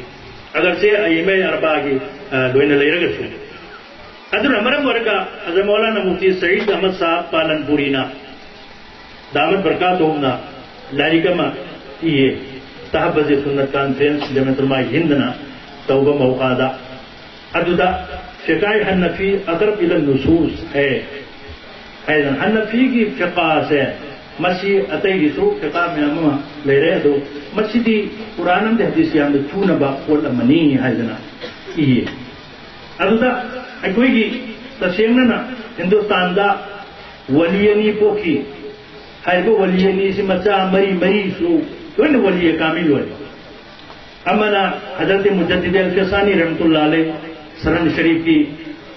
ꯑꯒꯔꯁꯦ ꯑꯏꯃꯦ ꯑꯔꯕꯥꯒꯤ, ꯑ, ꯂꯣꯏꯅ ꯂꯩꯔꯒꯁꯨ꯫ ꯑꯗꯨꯅ ꯃꯔꯝ ꯑꯣꯏꯔꯒ ꯍꯖꯔꯠ ꯃꯧꯂꯥꯅꯥ ꯃꯨꯐꯇꯤ ꯁꯌꯤꯗ ꯑꯍꯃꯗ ꯁꯥꯍꯕ ꯄꯥꯂꯟꯄꯨꯔꯤꯅ ꯗꯥꯃꯠ ꯕꯔꯀꯥꯇꯨꯍꯨꯝꯅ ꯂꯥꯏꯔꯤꯛ ꯑꯃ ꯏꯌꯦ, ꯇꯍꯕꯖꯦ ꯁꯨꯟꯅꯠ ꯀꯟꯐꯔꯦꯟꯁ ꯖꯃꯤꯌꯠ ꯎꯂꯃꯥ ꯍꯤꯟꯗꯅ ꯇꯧꯕ ꯃꯧꯀꯥꯗ꯫ ꯑꯗꯨꯗ ꯐꯤꯀꯥꯏ ꯍꯟꯅꯐꯤ ꯑꯀꯔꯕ ꯏꯂꯟ ꯅꯨꯁꯨꯁ ꯍꯦ ꯍꯥꯏꯗꯅ, ꯍꯟꯅꯐꯤꯒꯤ ꯐꯤꯀꯥꯁꯦ, ꯃꯁꯤ ꯑꯇꯩꯒꯤꯁꯨ ꯐꯤꯀꯥ ꯃꯌꯥꯝ ꯑꯃ ꯂꯩꯔꯦ, ꯑꯗꯣ ꯃꯁꯤꯗꯤ ꯀꯨꯔꯥꯟ ꯑꯃꯗꯤ ꯍꯗꯤꯁ ꯌꯥꯝꯅ ꯆꯨꯅꯕ ꯄꯣꯠ ꯑꯃꯅꯤ ꯍꯥꯏꯗꯅ ꯏꯌꯦ꯫ ꯑꯗꯨꯗ ꯑꯩꯈꯣꯏꯒꯤ ꯇꯁꯦꯡꯅꯅ ꯍꯤꯟꯗꯨꯁꯇꯥꯟꯗ ꯋꯂꯤ ꯑꯅꯤ ꯄꯣꯛꯈꯤ꯫ ꯍꯥꯏꯔꯤꯕ ꯋꯂꯤ ꯑꯅꯤꯁꯤ ꯃꯆꯥ ꯃꯔꯤ, ꯃꯔꯤꯁꯨ ꯂꯣꯏꯅ ꯋꯂꯤ ꯀꯥꯃꯤꯜ ꯑꯣꯏ꯫ ꯑꯃꯅ ꯍꯖꯔꯠ ꯃꯨꯖꯗꯤꯗ ꯑꯜ ꯀꯁꯥꯅꯤ ꯔꯍꯃꯇꯨꯜꯂꯥ ꯑꯂꯩ, ꯁꯔꯟ ꯁꯔꯤꯐꯀꯤ,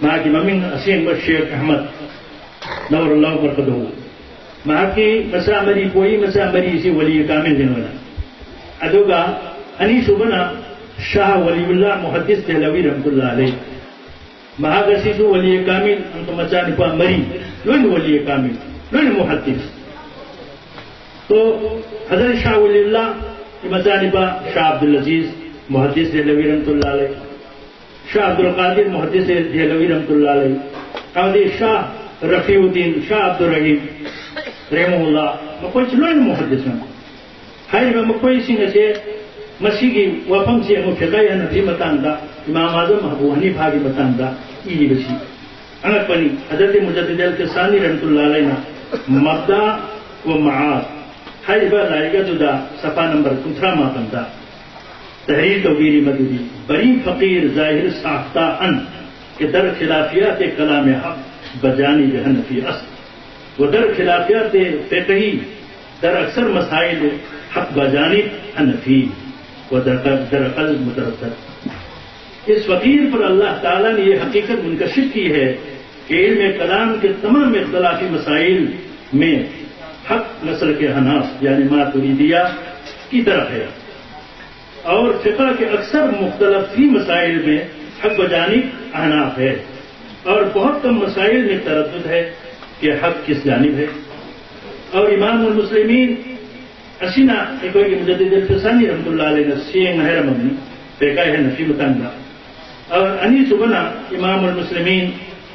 ꯃꯍꯥꯛꯀꯤ ꯃꯃꯤꯡ ꯑꯁꯦꯡꯕ ꯁꯦꯈ ꯑꯍꯃꯗ ꯅꯧꯔꯜꯂꯥꯍꯨ ꯕꯔꯀꯥꯇꯨꯍꯨ꯫ ꯃꯍꯥꯛꯀꯤ ꯃꯆꯥ ꯃꯔꯤ ꯄꯣꯛꯏ, ꯃꯆꯥ ꯃꯔꯤꯁꯤ ꯋꯂꯤ ꯀꯥꯃꯤꯜꯁꯤꯡ ꯑꯣꯏꯅ꯫ ꯑꯗꯨꯒ ꯑꯅꯤꯁꯨꯕꯅ ꯁꯥꯍ ꯋꯂꯤꯎꯜꯂꯥ ꯃꯨꯍꯗꯤꯁ ꯗꯦꯍꯂꯋꯤ ꯔꯍꯃꯇꯨꯜꯂꯥ ꯑꯂꯩ꯫ ꯃꯍꯥꯛ ꯑꯁꯤꯁꯨ ꯋꯂꯤ ꯀꯥꯃꯤꯜ, ꯑꯗꯨꯒ ꯃꯆꯥꯅꯨꯄꯥ ꯃꯔꯤ, ꯂꯣꯏꯅ ꯋꯂꯤ ꯀꯥꯃꯤꯜ, ꯂꯣꯏꯅ ꯃꯨꯍꯗꯤꯁ꯫ ꯇꯣ ꯍꯖꯔꯠ ꯁꯥꯍ ꯋꯂꯤꯎꯜꯂꯥ ꯃꯆꯥꯅꯨꯄꯥ ꯁꯥꯍ ꯑꯕꯗꯨꯜ ꯑꯖꯤꯖ ꯃꯨꯍꯗꯤꯁ ꯗꯦꯍꯂꯋꯤ ꯔꯍꯃꯇꯨꯜꯂꯥ ꯑꯂꯩ, ꯁꯥꯍ ꯑꯕꯗꯨꯜ ꯀꯥꯗꯤꯔ ꯃꯨꯍꯗꯤꯁ ꯗꯦꯍꯂꯋꯤ ꯔꯍꯃꯇꯨꯜꯂꯥ ꯑꯂꯩ, ꯑꯃꯗꯤ ꯁꯥꯍ ꯔꯐꯤꯎꯗꯤꯟ, ꯁꯥꯍ ꯑꯕꯗꯨꯜ ꯔꯍꯤꯝ ꯔꯍꯤꯃꯍꯨꯜꯂꯥ, ꯃꯈꯣꯏꯁꯨ ꯂꯣꯏꯅ ꯃꯨꯍꯗꯤꯁ ꯉꯥꯛꯇ꯫ ꯍꯥꯏꯔꯤꯕ ꯃꯈꯣꯏꯁꯤꯡ ꯑꯁꯦ ꯃꯁꯤꯒꯤ ꯋꯥꯐꯝꯁꯤ ꯑꯃꯨꯛ ꯐꯤꯀꯥꯏ ꯍꯟꯅꯐꯤ ꯃꯇꯥꯡꯗ ꯏꯃꯥꯝ ꯑꯥꯖꯝ ꯑꯕꯨ ꯍꯅꯤꯐꯥꯒꯤ ꯃꯇꯥꯡꯗ ꯏꯔꯤꯕꯁꯤ ꯑꯉꯛꯄꯅꯤ꯫ ꯍꯖꯔꯠ ꯃꯨꯖꯗꯤꯗ ꯑꯜ ꯀꯁꯥꯅꯤ ꯔꯍꯃꯇꯨꯜꯂꯥ ꯑꯂꯩꯅ ꯃꯕꯗꯥ ꯋ ꯃꯥꯗ ꯍꯥꯏꯔꯤꯕ ꯂꯥꯏꯔꯤꯛ ꯑꯗꯨꯗ ꯁꯐꯥ ꯅꯝꯕꯔ ꯀꯨꯟꯊ꯭ꯔꯥ ꯃꯥꯄꯟꯗ ꯇꯍꯔꯤꯔ ꯇꯧꯕꯤꯔꯤ ꯃꯗꯨꯗꯤ ꯕꯔꯤ ꯐꯀꯤꯔ ꯖꯥꯍꯤꯔ ꯁꯥꯈꯇꯥ ꯑꯟ ꯀꯦ ꯗꯔ ꯈꯤꯂꯥꯐꯤꯌꯥꯠ ꯀꯂꯥꯝ ꯍꯛ ꯕꯖꯥꯅꯤ ꯖꯍꯟꯅꯐꯤ ꯑꯁ ودر خلافیات فقہی در اکثر مسائل حق بجانب حنفی و در در عقل متردد۔ اس فقیر پر اللہ تعالیٰ نے یہ حقیقت منکشف کی ہے کہ علم کلام کے تمام اختلافی مسائل میں حق مسلک حناف یعنی ماتریدیہ की तरफ है, और फ़िक़्ह के अक्सर मुख्तलफ़ी मसाइल में हक बजानिब अहनाफ है, और बहुत कम मसाइल में तरद्दुद है कि हक किस जानिब है। और इमामुल मुस्लिमीन ꯑꯁꯤꯅ ꯑꯩꯈꯣꯏꯒꯤ ꯃꯨꯖꯗꯤꯗ ꯐꯤꯁꯥꯅꯤ ꯔꯍꯃꯇꯨꯜꯂꯥꯍꯤ ꯑꯂꯩꯍꯤꯅ ꯁꯦꯡꯅ ꯍꯥꯏꯔꯝꯃꯕꯅꯤ ꯐꯤꯀꯥꯍ ꯍꯅꯐꯤ ꯃꯇꯥꯡꯗ꯫ ꯑꯅꯤꯁꯨꯕꯅ ꯏꯃꯥꯃꯨꯜ ꯃꯨꯁꯂꯤꯃꯤꯟ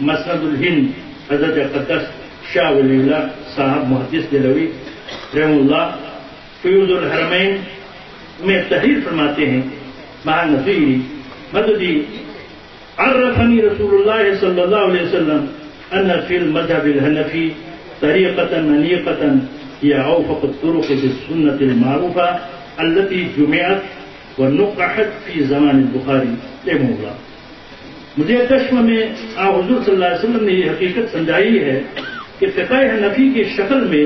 ꯃꯁꯅꯗꯨꯜ ꯍꯤꯟꯗ ꯍꯖꯔꯠ ꯑꯜ ꯃꯨꯈꯗꯗꯁ ꯁꯥꯍ ꯋꯂꯤꯌꯨꯜꯂꯥꯍ ꯁꯥꯍꯕ ꯃꯨꯍꯗꯗꯤꯁ ꯗꯦꯍꯂꯋꯤ ꯔꯍꯤꯃꯍꯨꯜꯂꯥꯍ ꯐꯨꯌꯨꯖꯨꯜ ꯍꯔꯃꯩꯟ ꯃꯦ ꯇꯍꯔꯤꯔ ꯐꯔꯃꯥꯇꯦ ꯍꯩ꯫ ꯃꯍꯥꯛꯅꯁꯨ ꯏꯔꯤ ꯃꯗꯨꯗꯤ عرفني رسول الله صلى الله عليه وسلم أن في المذهب الحنفي طريقة أنيقة هي أوفق الطرق بالسنة المعروفة التي جمعت ونقحت في زمان البخاري رحمه الله. مجھے کشف میں آ حضور صلی اللہ علیہ وسلم نے یہ حقیقت سمجھائی ہے کہ فقہ حنفی کی شکل میں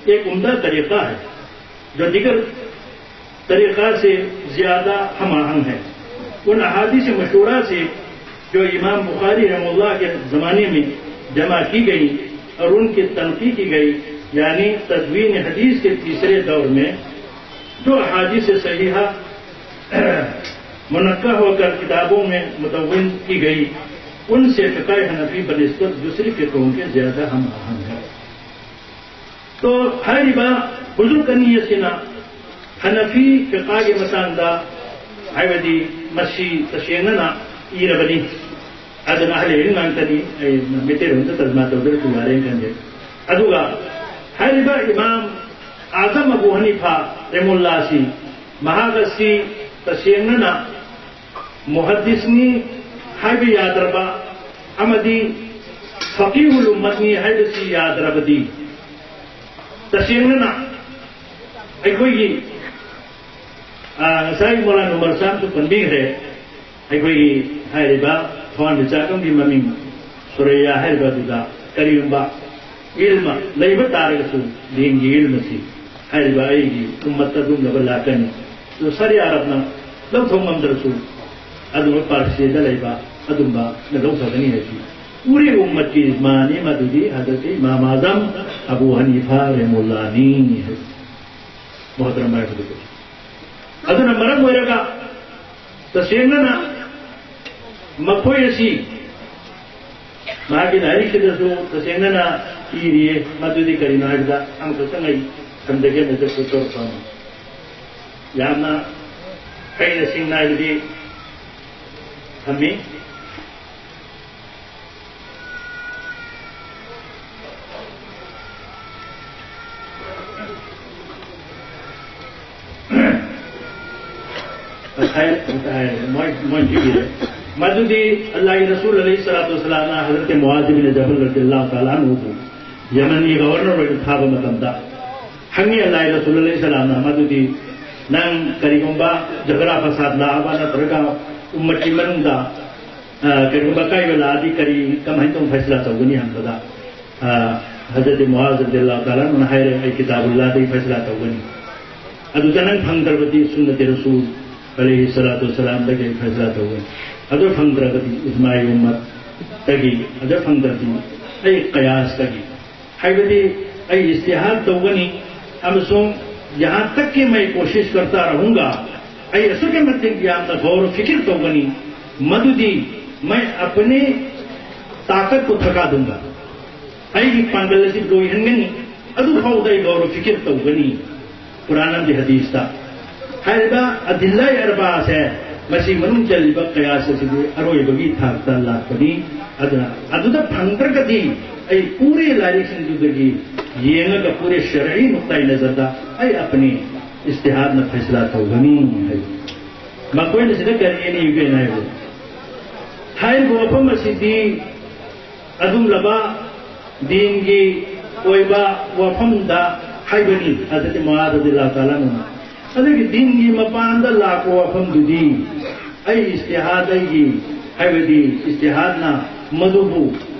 ایک عمدہ طریقہ ہے جو دیگر طریقہ سے زیادہ ہم آہنگ ہے۔ ان احادیث مشہورہ سے جو امام بخاری رحمہ اللہ کے زمانے میں جمع کی گئی اور ان کی تنقیح کی گئی، یعنی تدوین حدیث کے تیسرے دور میں جو احادیث صحیحہ منقح ہو کر کتابوں میں مدون کی گئی، ان سے فقہ حنفی بنسبت دوسری فقہوں کے زیادہ ہم آہنگ ہے۔ ꯇꯣ ꯍꯥꯏꯔꯤꯕ ꯕꯨꯖꯨꯔꯒ ꯑꯅꯤ ꯑꯁꯤꯅ ꯍꯅꯐꯤ ꯐꯤꯀꯥꯒꯤ ꯃꯇꯥꯡꯗ ꯍꯥꯏꯕꯗꯤ ꯃꯁꯤ ꯇꯁꯦꯡꯅꯅ ꯏꯔꯕꯅꯤ꯫ ꯑꯗꯨꯅ ꯑꯍꯜ ꯏꯜꯃ ꯉꯥꯛꯇꯅꯤ, ꯑꯩ ꯃꯩꯇꯩꯂꯣꯟꯗ ꯇꯔꯖꯃꯥ ꯇꯧꯗ꯭ꯔꯁꯨ ꯌꯥꯔꯦꯅ ꯈꯟꯖꯩ꯫ ꯑꯗꯨꯒ ꯍꯥꯏꯔꯤꯕ ꯏꯃꯥꯝ ꯑꯥꯖꯝ ꯑꯕꯨ ꯍꯅꯤꯐꯥ ꯔꯦꯃꯨꯜꯂꯥꯁꯤ ꯃꯍꯥꯛ ꯑꯁꯤ ꯇꯁꯦꯡꯅꯅ ꯃꯨꯍꯗꯤꯁꯅꯤ ꯍꯥꯏꯕ ꯌꯥꯗ꯭ꯔꯕ ꯑꯃꯗꯤ ꯐꯀꯤꯍꯨꯜ ꯎꯝꯃꯠꯅꯤ ꯍꯥꯏꯕꯁꯤ ꯌꯥꯗ꯭ꯔꯕꯗꯤ ꯇꯁꯦꯡꯅꯅ ꯑꯩꯈꯣꯏꯒꯤ ꯉꯁꯥꯏ ꯃꯣꯂꯥꯟ ꯎꯃꯔ ꯁꯥꯍꯕꯁꯨ ꯄꯟꯕꯤꯈ꯭ꯔꯦ꯫ ꯑꯩꯈꯣꯏꯒꯤ ꯍꯥꯏꯔꯤꯕ ꯊꯋꯥꯟꯃꯤꯆꯥꯛ ꯑꯃꯒꯤ ꯃꯃꯤꯡ ꯁꯨꯔꯩꯌꯥ ꯍꯥꯏꯔꯤꯕ ꯑꯗꯨꯗ ꯀꯔꯤꯒꯨꯝꯕ ꯏꯜꯃ ꯂꯩꯕ ꯇꯥꯔꯒꯁꯨ ꯗꯤꯟꯒꯤ ꯏꯜꯃꯁꯤ ꯍꯥꯏꯔꯤꯕ ꯑꯩꯒꯤ ꯎꯝꯃꯠꯇ ꯑꯗꯨꯒꯨꯝꯂꯕ ꯂꯥꯛꯀꯅꯤ꯫ ꯑꯗꯨ ꯁꯔꯤꯌꯥ ꯑꯔꯕꯅ ꯂꯧꯊꯣꯛ ꯉꯝꯗ꯭ꯔꯁꯨ ꯑꯗꯨꯒ ꯄꯥꯔꯁꯤꯗ ꯂꯩꯕ ꯑꯗꯨꯝꯕꯅ ꯂꯧꯊꯒꯅꯤ ꯍꯥꯏꯁꯤ ꯄꯨꯔꯤ ꯎꯝꯃꯠꯀꯤ ꯏꯖꯃꯥꯅꯤ꯫ ꯃꯗꯨꯗꯤ ꯍꯖꯔꯠ ꯏꯃꯥꯝ ꯑꯥꯖꯝ ꯑꯕꯨ ꯍꯅꯤꯐꯥ ꯔꯦꯃꯨꯜꯂꯥꯅꯤ ꯍꯥꯏꯁꯤ꯫ ꯃꯣꯍꯇꯔꯝ ꯍꯥꯏꯕꯗꯨꯕꯨ꯫ ꯑꯗꯨꯅ ꯃꯔꯝ ꯑꯣꯏꯔꯒ ꯇꯁꯦꯡꯅꯅ ꯃꯈꯣꯏ ꯑꯁꯤ ꯃꯍꯥꯛꯀꯤ ꯂꯥꯏꯔꯤꯛꯁꯤꯗꯁꯨ ꯇꯁꯦꯡꯅꯅ ꯏꯔꯤꯌꯦ꯫ ꯃꯗꯨꯗꯤ ꯀꯔꯤꯅꯣ ꯍꯥꯏꯕꯗ ꯑꯃꯈꯛꯇꯪ ꯑꯩ ꯁꯝꯖꯒꯦ, ꯃꯦꯖꯔ ꯗꯣꯛꯇꯔ ꯐꯥꯎꯅ ꯌꯥꯝꯅ ꯍꯩꯅ ꯁꯤꯡꯅ ꯍꯥꯏꯕꯗꯤ ꯊꯝꯃꯤ꯫ ꯃꯗꯨꯗꯤ ꯑꯜꯂꯥꯍꯒꯤ ꯔꯁꯨꯜ ꯑꯂꯩꯍꯤ ꯁꯂꯥꯇꯨ ꯋꯁꯂꯥꯝꯅ ꯍꯖꯔꯠ ꯃꯨꯑꯥꯖ ꯏꯕꯤꯟ ꯖꯕꯜ ꯔꯗꯤꯌꯜꯂꯥꯍꯨ ꯇꯥꯂꯥ ꯑꯟꯍꯨꯕꯨ ꯌꯃꯟꯒꯤ ꯒꯕꯔꯅꯔ ꯑꯣꯏꯅ ꯊꯥꯕ ꯃꯇꯝꯗ ꯍꯪꯉꯤ ꯑꯜꯂꯥꯍꯒꯤ ꯔꯁꯨꯜ ꯑꯂꯩꯍꯤ ꯁꯂꯥꯝꯅ, ꯃꯗꯨꯗꯤ ꯅꯪ ꯀꯔꯤꯒꯨꯝꯕ ꯖꯒꯔꯥ ꯐꯁꯥꯗ ꯂꯥꯛꯑꯕ ꯅꯠꯇ꯭ꯔꯒ ꯎꯝꯃꯠꯀꯤ ꯃꯅꯨꯡꯗ, ꯑ, ꯀꯔꯤꯒꯨꯝꯕ ꯑꯀꯥꯏꯕ ꯂꯥꯛꯑꯗꯤ ꯀꯔꯤ, ꯀꯃꯥꯏꯅ ꯇꯧꯅ ꯐꯩꯁꯂꯥ ꯇꯧꯒꯅꯤ ꯍꯪꯕꯗ, ꯑ, ꯍꯖꯔꯠ ꯃꯨꯑꯥꯖ ꯔꯗꯤꯌꯜꯂꯥꯍꯨ ꯇꯥꯂꯥ ꯑꯟꯍꯨꯅ ꯍꯥꯏꯔꯦ, "ꯑꯩ ꯀꯤꯇꯥꯕꯨꯜꯂꯥꯍꯗꯒꯤ ꯐꯩꯁꯂꯥ ꯇꯧꯒꯅꯤ"꯫ ꯑꯗꯨꯗ ꯅꯪ ꯐꯪꯗ꯭ꯔꯕꯗꯤ ꯁꯨꯟꯅꯇꯦ ꯔꯁꯨꯜ ꯑꯂꯩꯍꯤ ꯁꯂꯥꯇꯨ ꯋꯁꯂꯥꯝꯗꯒꯤ ꯑꯩ ꯐꯩꯁꯂꯥ ꯇꯧꯒꯅꯤ꯫ ꯑꯗꯨ ꯐꯪꯗ꯭ꯔꯕꯗꯤ ꯏꯖꯃꯥꯏ ꯎꯝꯃꯠꯇꯒꯤ, ꯑꯗꯨ ꯐꯪꯗ꯭ꯔꯕꯗꯤ ꯑꯩ ꯀꯌꯥꯁꯇꯒꯤ, ꯍꯥꯏꯕꯗꯤ ꯑꯩ ꯏꯖꯇꯤꯍꯥꯗ ꯇꯧꯒꯅꯤ ꯑꯃꯁꯨꯡ ꯌꯍꯥꯟ ꯇꯛ ꯀꯤ ꯃꯩ ꯀꯣꯁꯤꯁ ꯀꯔꯇꯥ ꯔꯍꯨꯡꯒꯥ, ꯑꯩ ꯑꯁꯨꯛꯀꯤ ꯃꯇꯤꯛ ꯌꯥꯝꯅ ꯒꯧꯔ ꯐꯤꯀꯤꯔ ꯇꯧꯒꯅꯤ, ꯃꯗꯨꯗꯤ ꯃꯩ ꯑꯄꯅꯤ ꯇꯥꯀꯠ ꯀꯣ ꯊꯀꯥ ꯗꯨꯡꯒꯥ, ꯑꯩꯒꯤ ꯄꯥꯡꯒꯜ ꯑꯁꯤ ꯂꯣꯏꯍꯟꯒꯅꯤ, ꯑꯗꯨ ꯐꯥꯎꯗ ꯑꯩ ꯒꯧꯔ ꯐꯤꯀꯤꯔ ꯇꯧꯒꯅꯤ꯫ ꯀꯨꯔꯥꯟ ꯑꯃꯗꯤ ꯍꯗꯤꯁꯇ ꯍꯥꯏꯔꯤꯕ ꯑꯗꯤꯜꯂꯥꯏ ꯑꯔꯕꯥꯁꯦ, ꯃꯁꯤ ꯃꯅꯨꯡ ꯆꯜꯂꯤꯕ ꯀꯌꯥꯁ ꯑꯁꯤꯗꯤ ꯑꯔꯣꯏꯕꯒꯤ ꯊꯥꯛꯇ ꯂꯥꯛꯄꯅꯤ꯫ ꯑꯗꯨꯅ ꯑꯗꯨꯗ ꯐꯪꯗ꯭ꯔꯒꯗꯤ ꯑꯩ ꯄꯨꯔꯦ ꯂꯥꯏꯔꯤꯛꯁꯤꯡꯗꯨꯗꯒꯤ ꯌꯦꯡꯉꯒ ꯄꯨꯔꯦ ꯁꯔꯍꯤ ꯅꯨꯛꯇꯥꯏ ꯅꯖꯔꯗ ꯑꯩ ꯑꯄꯅꯤ ꯏꯖꯇꯤꯍꯥꯗꯅ ꯐꯩꯁꯂꯥ ꯇꯧꯒꯅꯤ ꯍꯥꯏ꯫ ꯃꯈꯣꯏꯅ ꯁꯤꯗ ꯀꯔꯤ ꯑꯦꯅꯤ ꯌꯨꯒꯦꯟ ꯍꯥꯏꯕ ꯍꯥꯏꯔꯤꯕ ꯋꯥꯐꯝ ꯑꯁꯤꯗꯤ ꯑꯗꯨꯒꯨꯝꯂꯕ ꯗꯤꯟꯒꯤ ꯑꯣꯏꯕ ꯋꯥꯐꯝꯗ ꯍꯥꯏꯕꯅꯤ ꯍꯖꯔꯠ ꯃꯨꯑꯥꯖ ꯔꯗꯤꯌꯜꯂꯥꯍꯨ ꯇꯥꯂꯥ ꯑꯟꯍꯨꯅ꯫ ꯑꯗꯨꯒꯤ ꯗꯤꯟꯒꯤ ꯃꯄꯥꯟꯗ ꯂꯥꯛꯄ ꯋꯥꯐꯝꯗꯨꯗꯤ ꯑꯩ ꯏꯖꯇꯤꯍꯥꯗ ꯑꯩꯒꯤ, ꯍꯥꯏꯕꯗꯤ ꯏꯖꯇꯤꯍꯥꯗꯅ ꯃꯗꯨꯕꯨ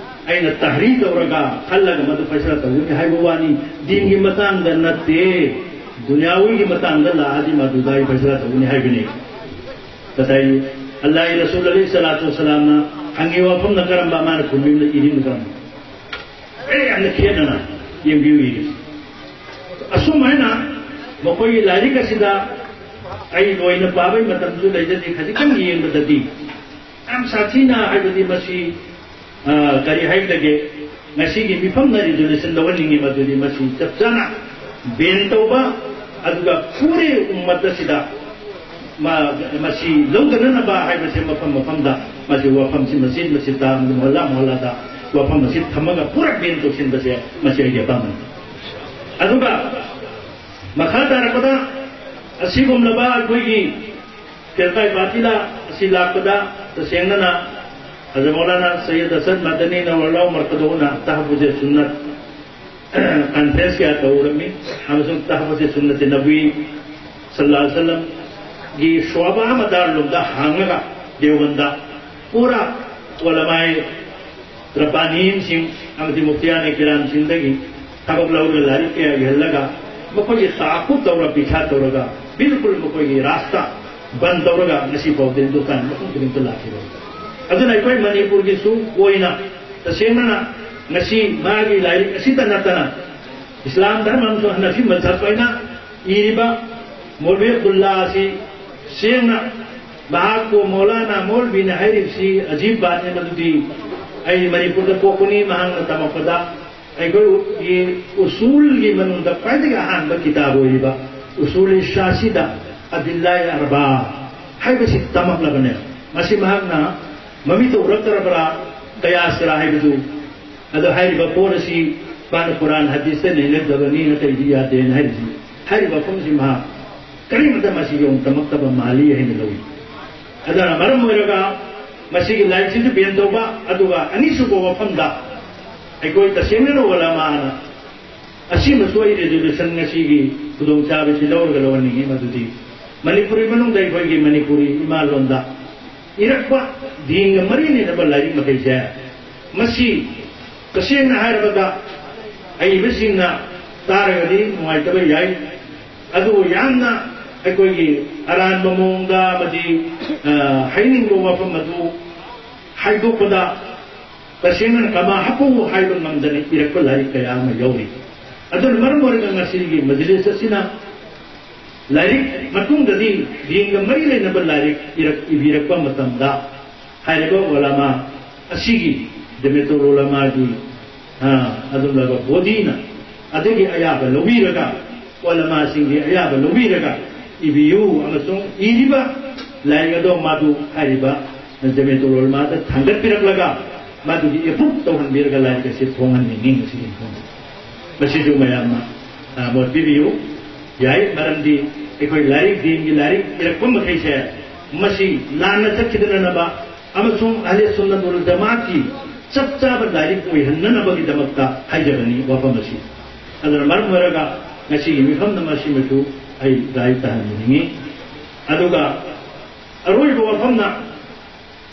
ꯑꯩꯅ ꯇꯍꯔꯤ ꯇꯧꯔꯒ ꯈꯜꯂꯒ ꯃꯗꯨ ꯐꯩꯁꯂꯥ ꯇꯧꯒꯅꯤ ꯍꯥꯏꯕ ꯋꯥꯅꯤ, ꯗꯤꯟꯒꯤ ꯃꯇꯥꯡꯗ ꯅꯠꯇꯦ꯫ ꯗꯨꯅꯤꯌꯥꯋꯤꯒꯤ ꯃꯇꯥꯡꯗ ꯂꯥꯛꯑꯗꯤ ꯃꯗꯨꯗ ꯑꯩ ꯐꯩꯁꯂꯥ ꯇꯧꯒꯅꯤ ꯍꯥꯏꯕꯅꯤ꯫ ꯉꯁꯥꯏ ꯑꯜꯂꯥꯍꯒꯤ ꯔꯁꯨꯜ ꯑꯂꯩꯍꯤ ꯁꯂꯥꯇꯨ ꯋꯁꯂꯥꯝꯅ ꯍꯪꯉꯤ ꯋꯥꯐꯝꯅ ꯀꯔꯝꯕ, ꯃꯥꯅ ꯈꯨꯝꯕꯤꯕꯅ ꯏꯔꯤꯅ ꯀꯔꯝꯕ? ꯑꯦ, ꯌꯥꯝꯅ ꯈꯦꯠꯅꯅ ꯌꯦꯡꯕꯤꯌꯨ ꯏꯔꯤꯁꯤ꯫ ꯑꯁꯨꯃꯥꯏꯅ ꯃꯈꯣꯏꯒꯤ ꯂꯥꯏꯔꯤꯛ ꯑꯁꯤꯗ ꯑꯩ ꯂꯣꯏꯅ ꯄꯥꯕꯒꯤ ꯃꯇꯝꯁꯨ ꯂꯩꯖꯗꯦ, ꯈꯖꯤꯛꯇꯪ ꯌꯦꯡꯕꯗꯗꯤ ꯌꯥꯝ ꯁꯥꯊꯤꯅ, ꯍꯥꯏꯕꯗꯤ ꯃꯁꯤ, ꯑ, ꯀꯔꯤ ꯍꯥꯏꯒꯗꯒꯦ, ꯉꯁꯤꯒꯤ ꯃꯤꯐꯝꯅ ꯔꯤꯖꯣꯂꯨꯁꯟ ꯂꯧꯍꯟꯅꯤꯡꯉꯤ, ꯃꯗꯨꯗꯤ ꯃꯁꯤ ꯆꯞ ꯆꯥꯅ ꯕꯦꯟ ꯇꯧꯕ, ꯑꯗꯨꯒ ꯄꯨꯔꯦ ꯎꯝꯃꯠ ꯑꯁꯤꯗ ꯃ-, ꯃꯁꯤ ꯂꯧꯗꯅꯅꯕ ꯍꯥꯏꯕꯁꯦ ꯃꯐꯝ ꯃꯐꯝꯗ ꯃꯁꯤ ꯋꯥꯐꯝꯁꯤ ꯃꯆꯤꯠ ꯃꯆꯤꯠꯇ, ꯃꯣꯍꯜꯂꯥ ꯃꯣꯍꯜꯂꯥꯗ ꯋꯥꯐꯝ ꯑꯁꯤ ꯊꯝꯃꯒ ꯄꯨꯔꯥ ꯕꯦꯟ ꯇꯧꯁꯤꯟꯕꯁꯦ ꯃꯁꯤ ꯑꯩꯒꯤ ꯑꯄꯥꯝꯕꯅꯤ꯫ ꯑꯗꯨꯒ ꯃꯈꯥ ꯇꯥꯔꯛꯄꯗ ꯑꯁꯤꯒꯨꯝꯂꯕ ꯑꯩꯈꯣꯏꯒꯤ ꯐꯤꯔꯀꯥꯏ ꯕꯥꯇꯤꯂꯥ ꯑꯁꯤ ꯂꯥꯛꯄꯗ ꯇꯁꯦꯡꯅꯅ ꯍꯖꯔꯠ ꯃꯧꯂꯥꯅꯥ ꯁꯩꯌꯗ ꯑꯁꯗ ꯃꯗꯅꯤ ꯅꯋꯔꯂꯥꯍꯨ ꯃꯔꯀꯗꯍꯨꯅ ꯇꯍꯐꯨꯖꯦ ꯁꯨꯟꯅꯠ ꯀꯟꯐ꯭ꯔꯦꯟꯁ ꯀꯌꯥ ꯇꯧꯔꯝꯃꯤ ꯑꯃꯁꯨꯡ ꯇꯍꯐꯨꯖꯦ ꯁꯨꯟꯅꯠ ꯅꯕꯤ ꯁꯜꯂꯜꯂꯥꯍꯨ ꯑꯂꯩꯍꯤ ꯋꯁꯜꯂꯝꯒꯤ ꯁ꯭ꯋꯥꯕꯥ ꯃꯗꯥꯔꯂꯣꯝꯗ ꯍꯥꯡꯉꯒ ꯗꯦꯋꯕꯟꯗ ꯄꯨꯔꯥ ꯎꯂꯃꯥꯏ ꯔꯕꯥꯅꯤꯟꯁꯤꯡ ꯑꯃꯗꯤ ꯃꯨꯐꯇꯤꯌꯥꯅ ꯀꯤꯔꯥꯝꯁꯤꯡꯗꯒꯤ ꯊꯕꯛ ꯂꯧꯔꯒ ꯂꯥꯏꯔꯤꯛ ꯀꯌꯥ ꯏꯍꯜꯂꯒ ꯃꯈꯣꯏꯒꯤ ꯇꯥꯛꯀꯨꯞ ꯇꯧꯔ ꯄꯤꯊꯥ ꯇꯧꯔꯒ ꯕꯤꯜꯀꯨꯜ ꯃꯈꯣꯏꯒꯤ ꯔꯥꯁꯇ ꯕꯟ ꯇꯧꯔꯒ ꯉꯁꯤ ꯐꯥꯎꯗ ꯍꯤꯟꯗꯨꯁꯇꯥꯟ ꯃꯐꯝ ꯈꯨꯗꯤꯡꯗ ꯂꯥꯛꯈꯤꯕ꯫ ꯑꯗꯨꯅ ꯑꯩꯈꯣꯏ ꯃꯅꯤꯄꯨꯔꯒꯤꯁꯨ ꯑꯣꯏꯅ ꯇꯁꯦꯡꯅ ꯉꯁꯤ ꯃꯥꯒꯤ ꯂꯥꯏꯔꯤꯛ ꯑꯁꯤꯇ ꯅꯠꯇꯅ ꯏꯁꯂꯥꯝ ꯙꯔꯃ ꯑꯃꯁꯨꯡ ꯍꯅꯐꯤ ꯃꯖꯍꯕ ꯍꯥꯏꯅ ꯏꯔꯤꯕ ꯃꯧꯂꯚꯤ ꯑꯕꯗꯨꯜꯂꯥ ꯑꯁꯤ ꯁꯦꯡꯅ ꯃꯍꯥꯛꯄꯨ ꯃꯧꯂꯥꯅꯥ ꯃꯧꯂꯚꯤꯅ ꯍꯥꯏꯔꯤꯕꯁꯤ ꯑꯖꯤꯕ ꯕꯥꯠꯅꯤ, ꯃꯗꯨꯗꯤ ꯑꯩ ꯃꯅꯤꯄꯨꯔꯗ ꯄꯣꯛꯄꯅꯤ꯫ ꯃꯍꯥꯛꯅ ꯇꯝꯃꯛꯄꯗ ꯑꯩꯈꯣꯏꯒꯤ ꯎꯁꯨꯜꯒꯤ ꯃꯅꯨꯡꯗ ꯈ꯭ꯋꯥꯏꯗꯒꯤ ꯑꯍꯥꯟꯕ ꯀꯤꯇꯥꯕ ꯑꯣꯏꯔꯤꯕ ꯎꯁꯨꯜ ꯁꯥꯁꯤꯗ ꯑꯗꯤꯜꯂꯥꯏ ꯑꯔꯕꯥ ꯍꯥꯏꯕꯁꯤ ꯇꯝꯃꯛꯂꯕꯅꯦ꯫ ꯃꯁꯤ ꯃꯍꯥꯛꯅ ꯃꯃꯤꯠꯇ ꯎꯔꯛꯇ꯭ꯔꯕ꯭ꯔꯥ, ꯀꯌꯥꯁꯤꯔꯥ ꯍꯥꯏꯕꯗꯨ꯫ ꯑꯗꯣ ꯍꯥꯏꯔꯤꯕ ꯄꯣꯠ ꯑꯁꯤ ꯃꯥꯅ ꯀꯨꯔꯥꯟ ꯍꯗꯤꯁꯇ ꯅꯩꯅꯗꯕꯅꯤ, ꯑꯇꯩꯗꯤ ꯌꯥꯗꯦꯅ ꯍꯥꯏꯔꯤꯁꯤ, ꯍꯥꯏꯔꯤꯕ ꯋꯥꯐꯝꯁꯤ ꯃꯍꯥꯛ ꯀꯔꯤꯃꯇ ꯃꯁꯤ ꯌꯧꯅ ꯇꯝꯃꯛꯇꯕ ꯃꯥꯜꯂꯤ ꯍꯥꯏꯅ ꯂꯧꯏ꯫ ꯑꯗꯨꯅ ꯃꯔꯝ ꯑꯣꯏꯔꯒ ꯃꯁꯤꯒꯤ ꯂꯥꯏꯔꯤꯛꯁꯤꯁꯨ ꯕꯦꯟ ꯇꯧꯕ, ꯑꯗꯨꯒ ꯑꯅꯤꯁꯨꯕ ꯋꯥꯐꯝꯗ ꯑꯩꯈꯣꯏ ꯇꯁꯦꯡꯅ ꯎꯂꯃꯥꯅ ꯑꯁꯤꯃꯁꯨ ꯑꯩ ꯔꯤꯖꯣꯂꯨꯁꯟ ꯉꯁꯤꯒꯤ ꯈꯨꯗꯣꯡꯆꯥꯕꯁꯤ ꯂꯧꯔꯒ ꯂꯧꯍꯟꯅꯤꯡꯉꯤ, ꯃꯗꯨꯗꯤ ꯃꯅꯤꯄꯨꯔꯤ ꯃꯅꯨꯡꯗ ꯑꯩꯈꯣꯏꯒꯤ ꯃꯅꯤꯄꯨꯔꯤ ꯏꯃꯥ ꯂꯣꯟꯗ ꯏꯔꯛꯄ ꯗꯤꯟꯒ ꯃꯔꯤ ꯂꯩꯅꯕ ꯂꯥꯏꯔꯤꯛ ꯃꯈꯩꯁꯦ, ꯃꯁꯤ ꯇꯁꯦꯡꯅ ꯍꯥꯏꯔꯕꯗ ꯑꯏꯕꯁꯤꯡꯅ ꯇꯥꯔꯒꯗꯤ ꯅꯨꯡꯉꯥꯏꯇꯕ ꯌꯥꯏ, ꯑꯗꯨꯕꯨ ꯌꯥꯝꯅ ꯑꯩꯈꯣꯏꯒꯤ ꯑꯔꯥꯟꯕ ꯃꯑꯣꯡꯗ ꯑꯃꯗꯤ, ꯑ, ꯍꯥꯏꯅꯤꯡꯕ ꯋꯥꯐꯝ ꯑꯗꯨ ꯍꯥꯏꯗꯣꯛꯄꯗ ꯇꯁꯦꯡꯅ ꯀꯃꯥ ꯍꯥꯞꯄꯨ ꯍꯥꯏꯕ ꯉꯝꯗꯅ ꯏꯔꯛꯄ ꯂꯥꯏꯔꯤꯛ ꯀꯌꯥ ꯑꯃ ꯌꯥꯎꯔꯤ꯫ ꯑꯗꯨꯅ ꯃꯔꯝ ꯑꯣꯏꯔꯒ ꯉꯁꯤꯒꯤ ꯃꯖꯂꯤꯁ ꯑꯁꯤꯅ ꯂꯥꯏꯔꯤꯛ ꯃꯇꯨꯡꯗꯗꯤ ꯗꯤꯟꯒ ꯃꯔꯤ ꯂꯩꯅꯕ ꯂꯥꯏꯔꯤꯛ ꯏꯔꯛ-, ꯏꯕꯤꯔꯛꯄ ꯃꯇꯝꯗ ꯍꯥꯏꯔꯤꯕ ꯎꯂꯃꯥ ꯑꯁꯤꯒꯤ, ꯖꯃꯤꯌꯥꯇꯨꯜ ꯎꯂꯃꯥꯒꯤ, ꯑ, ꯑꯗꯨꯒꯨꯝꯂꯕ ꯕꯣꯗꯤꯅ ꯑꯗꯨꯒꯤ ꯑꯌꯥꯕ ꯂꯧꯕꯤꯔꯒ, ꯎꯂꯃꯥꯁꯤꯡꯒꯤ ꯑꯌꯥꯕ ꯂꯧꯕꯤꯔꯒ ꯏꯕꯤꯌꯨ ꯑꯃꯁꯨꯡ ꯏꯔꯤꯕ ꯂꯥꯏꯔꯤꯛ ꯑꯗꯣ ꯃꯗꯨ ꯍꯥꯏꯔꯤꯕ ꯖꯃꯤꯌꯥꯇꯨꯜ ꯎꯂꯃꯥꯗ ꯊꯥꯡꯒꯠꯄꯤꯔꯛꯂꯒ ꯃꯗꯨꯒꯤ ꯑꯦꯄ꯭ꯔꯨꯞ ꯇꯧꯍꯟꯕꯤꯔꯒ ꯂꯥꯏꯔꯤꯛ ꯑꯁꯤ ꯐꯣꯡꯍꯟꯅꯤꯡꯉꯤ ꯉꯁꯤꯒꯤ ꯃꯐꯝꯗ꯫ ꯃꯁꯤꯁꯨ ꯃꯌꯥꯝꯅ, ꯑ, ꯃꯣꯠ ꯄꯤꯕꯤꯌꯨ꯫ ꯌꯥꯏ, ꯃꯔꯝꯗꯤ ꯑꯩꯈꯣꯏ ꯂꯥꯏꯔꯤꯛ, ꯗꯤꯟꯒꯤ ꯂꯥꯏꯔꯤꯛ ꯏꯔꯛꯄ ꯃꯈꯩꯁꯦ ꯃꯁꯤ ꯂꯥꯟꯅ ꯆꯠꯈꯤꯗꯅꯅꯕ ꯑꯃꯁꯨꯡ ꯑꯍꯂꯦ ꯁꯨꯟꯅ ꯋꯜ ꯖꯃꯥꯠꯀꯤ ꯆꯞ ꯆꯥꯕ ꯂꯥꯏꯔꯤꯛ ꯑꯣꯏꯍꯟꯅꯅꯕꯒꯤꯗꯃꯛꯇ ꯍꯥꯏꯖꯕꯅꯤ ꯋꯥꯐꯝ ꯑꯁꯤ꯫ ꯑꯗꯨꯅ ꯃꯔꯝ ꯑꯣꯏꯔꯒ ꯉꯁꯤꯒꯤ ꯃꯤꯐꯝ ꯑꯃ ꯑꯁꯤꯃꯁꯨ ꯑꯩ ꯗꯥꯏ ꯇꯥꯍꯟꯖꯅꯤꯡꯉꯤ꯫ ꯑꯗꯨꯒ ꯑꯔꯣꯏꯕ ꯋꯥꯐꯝꯅ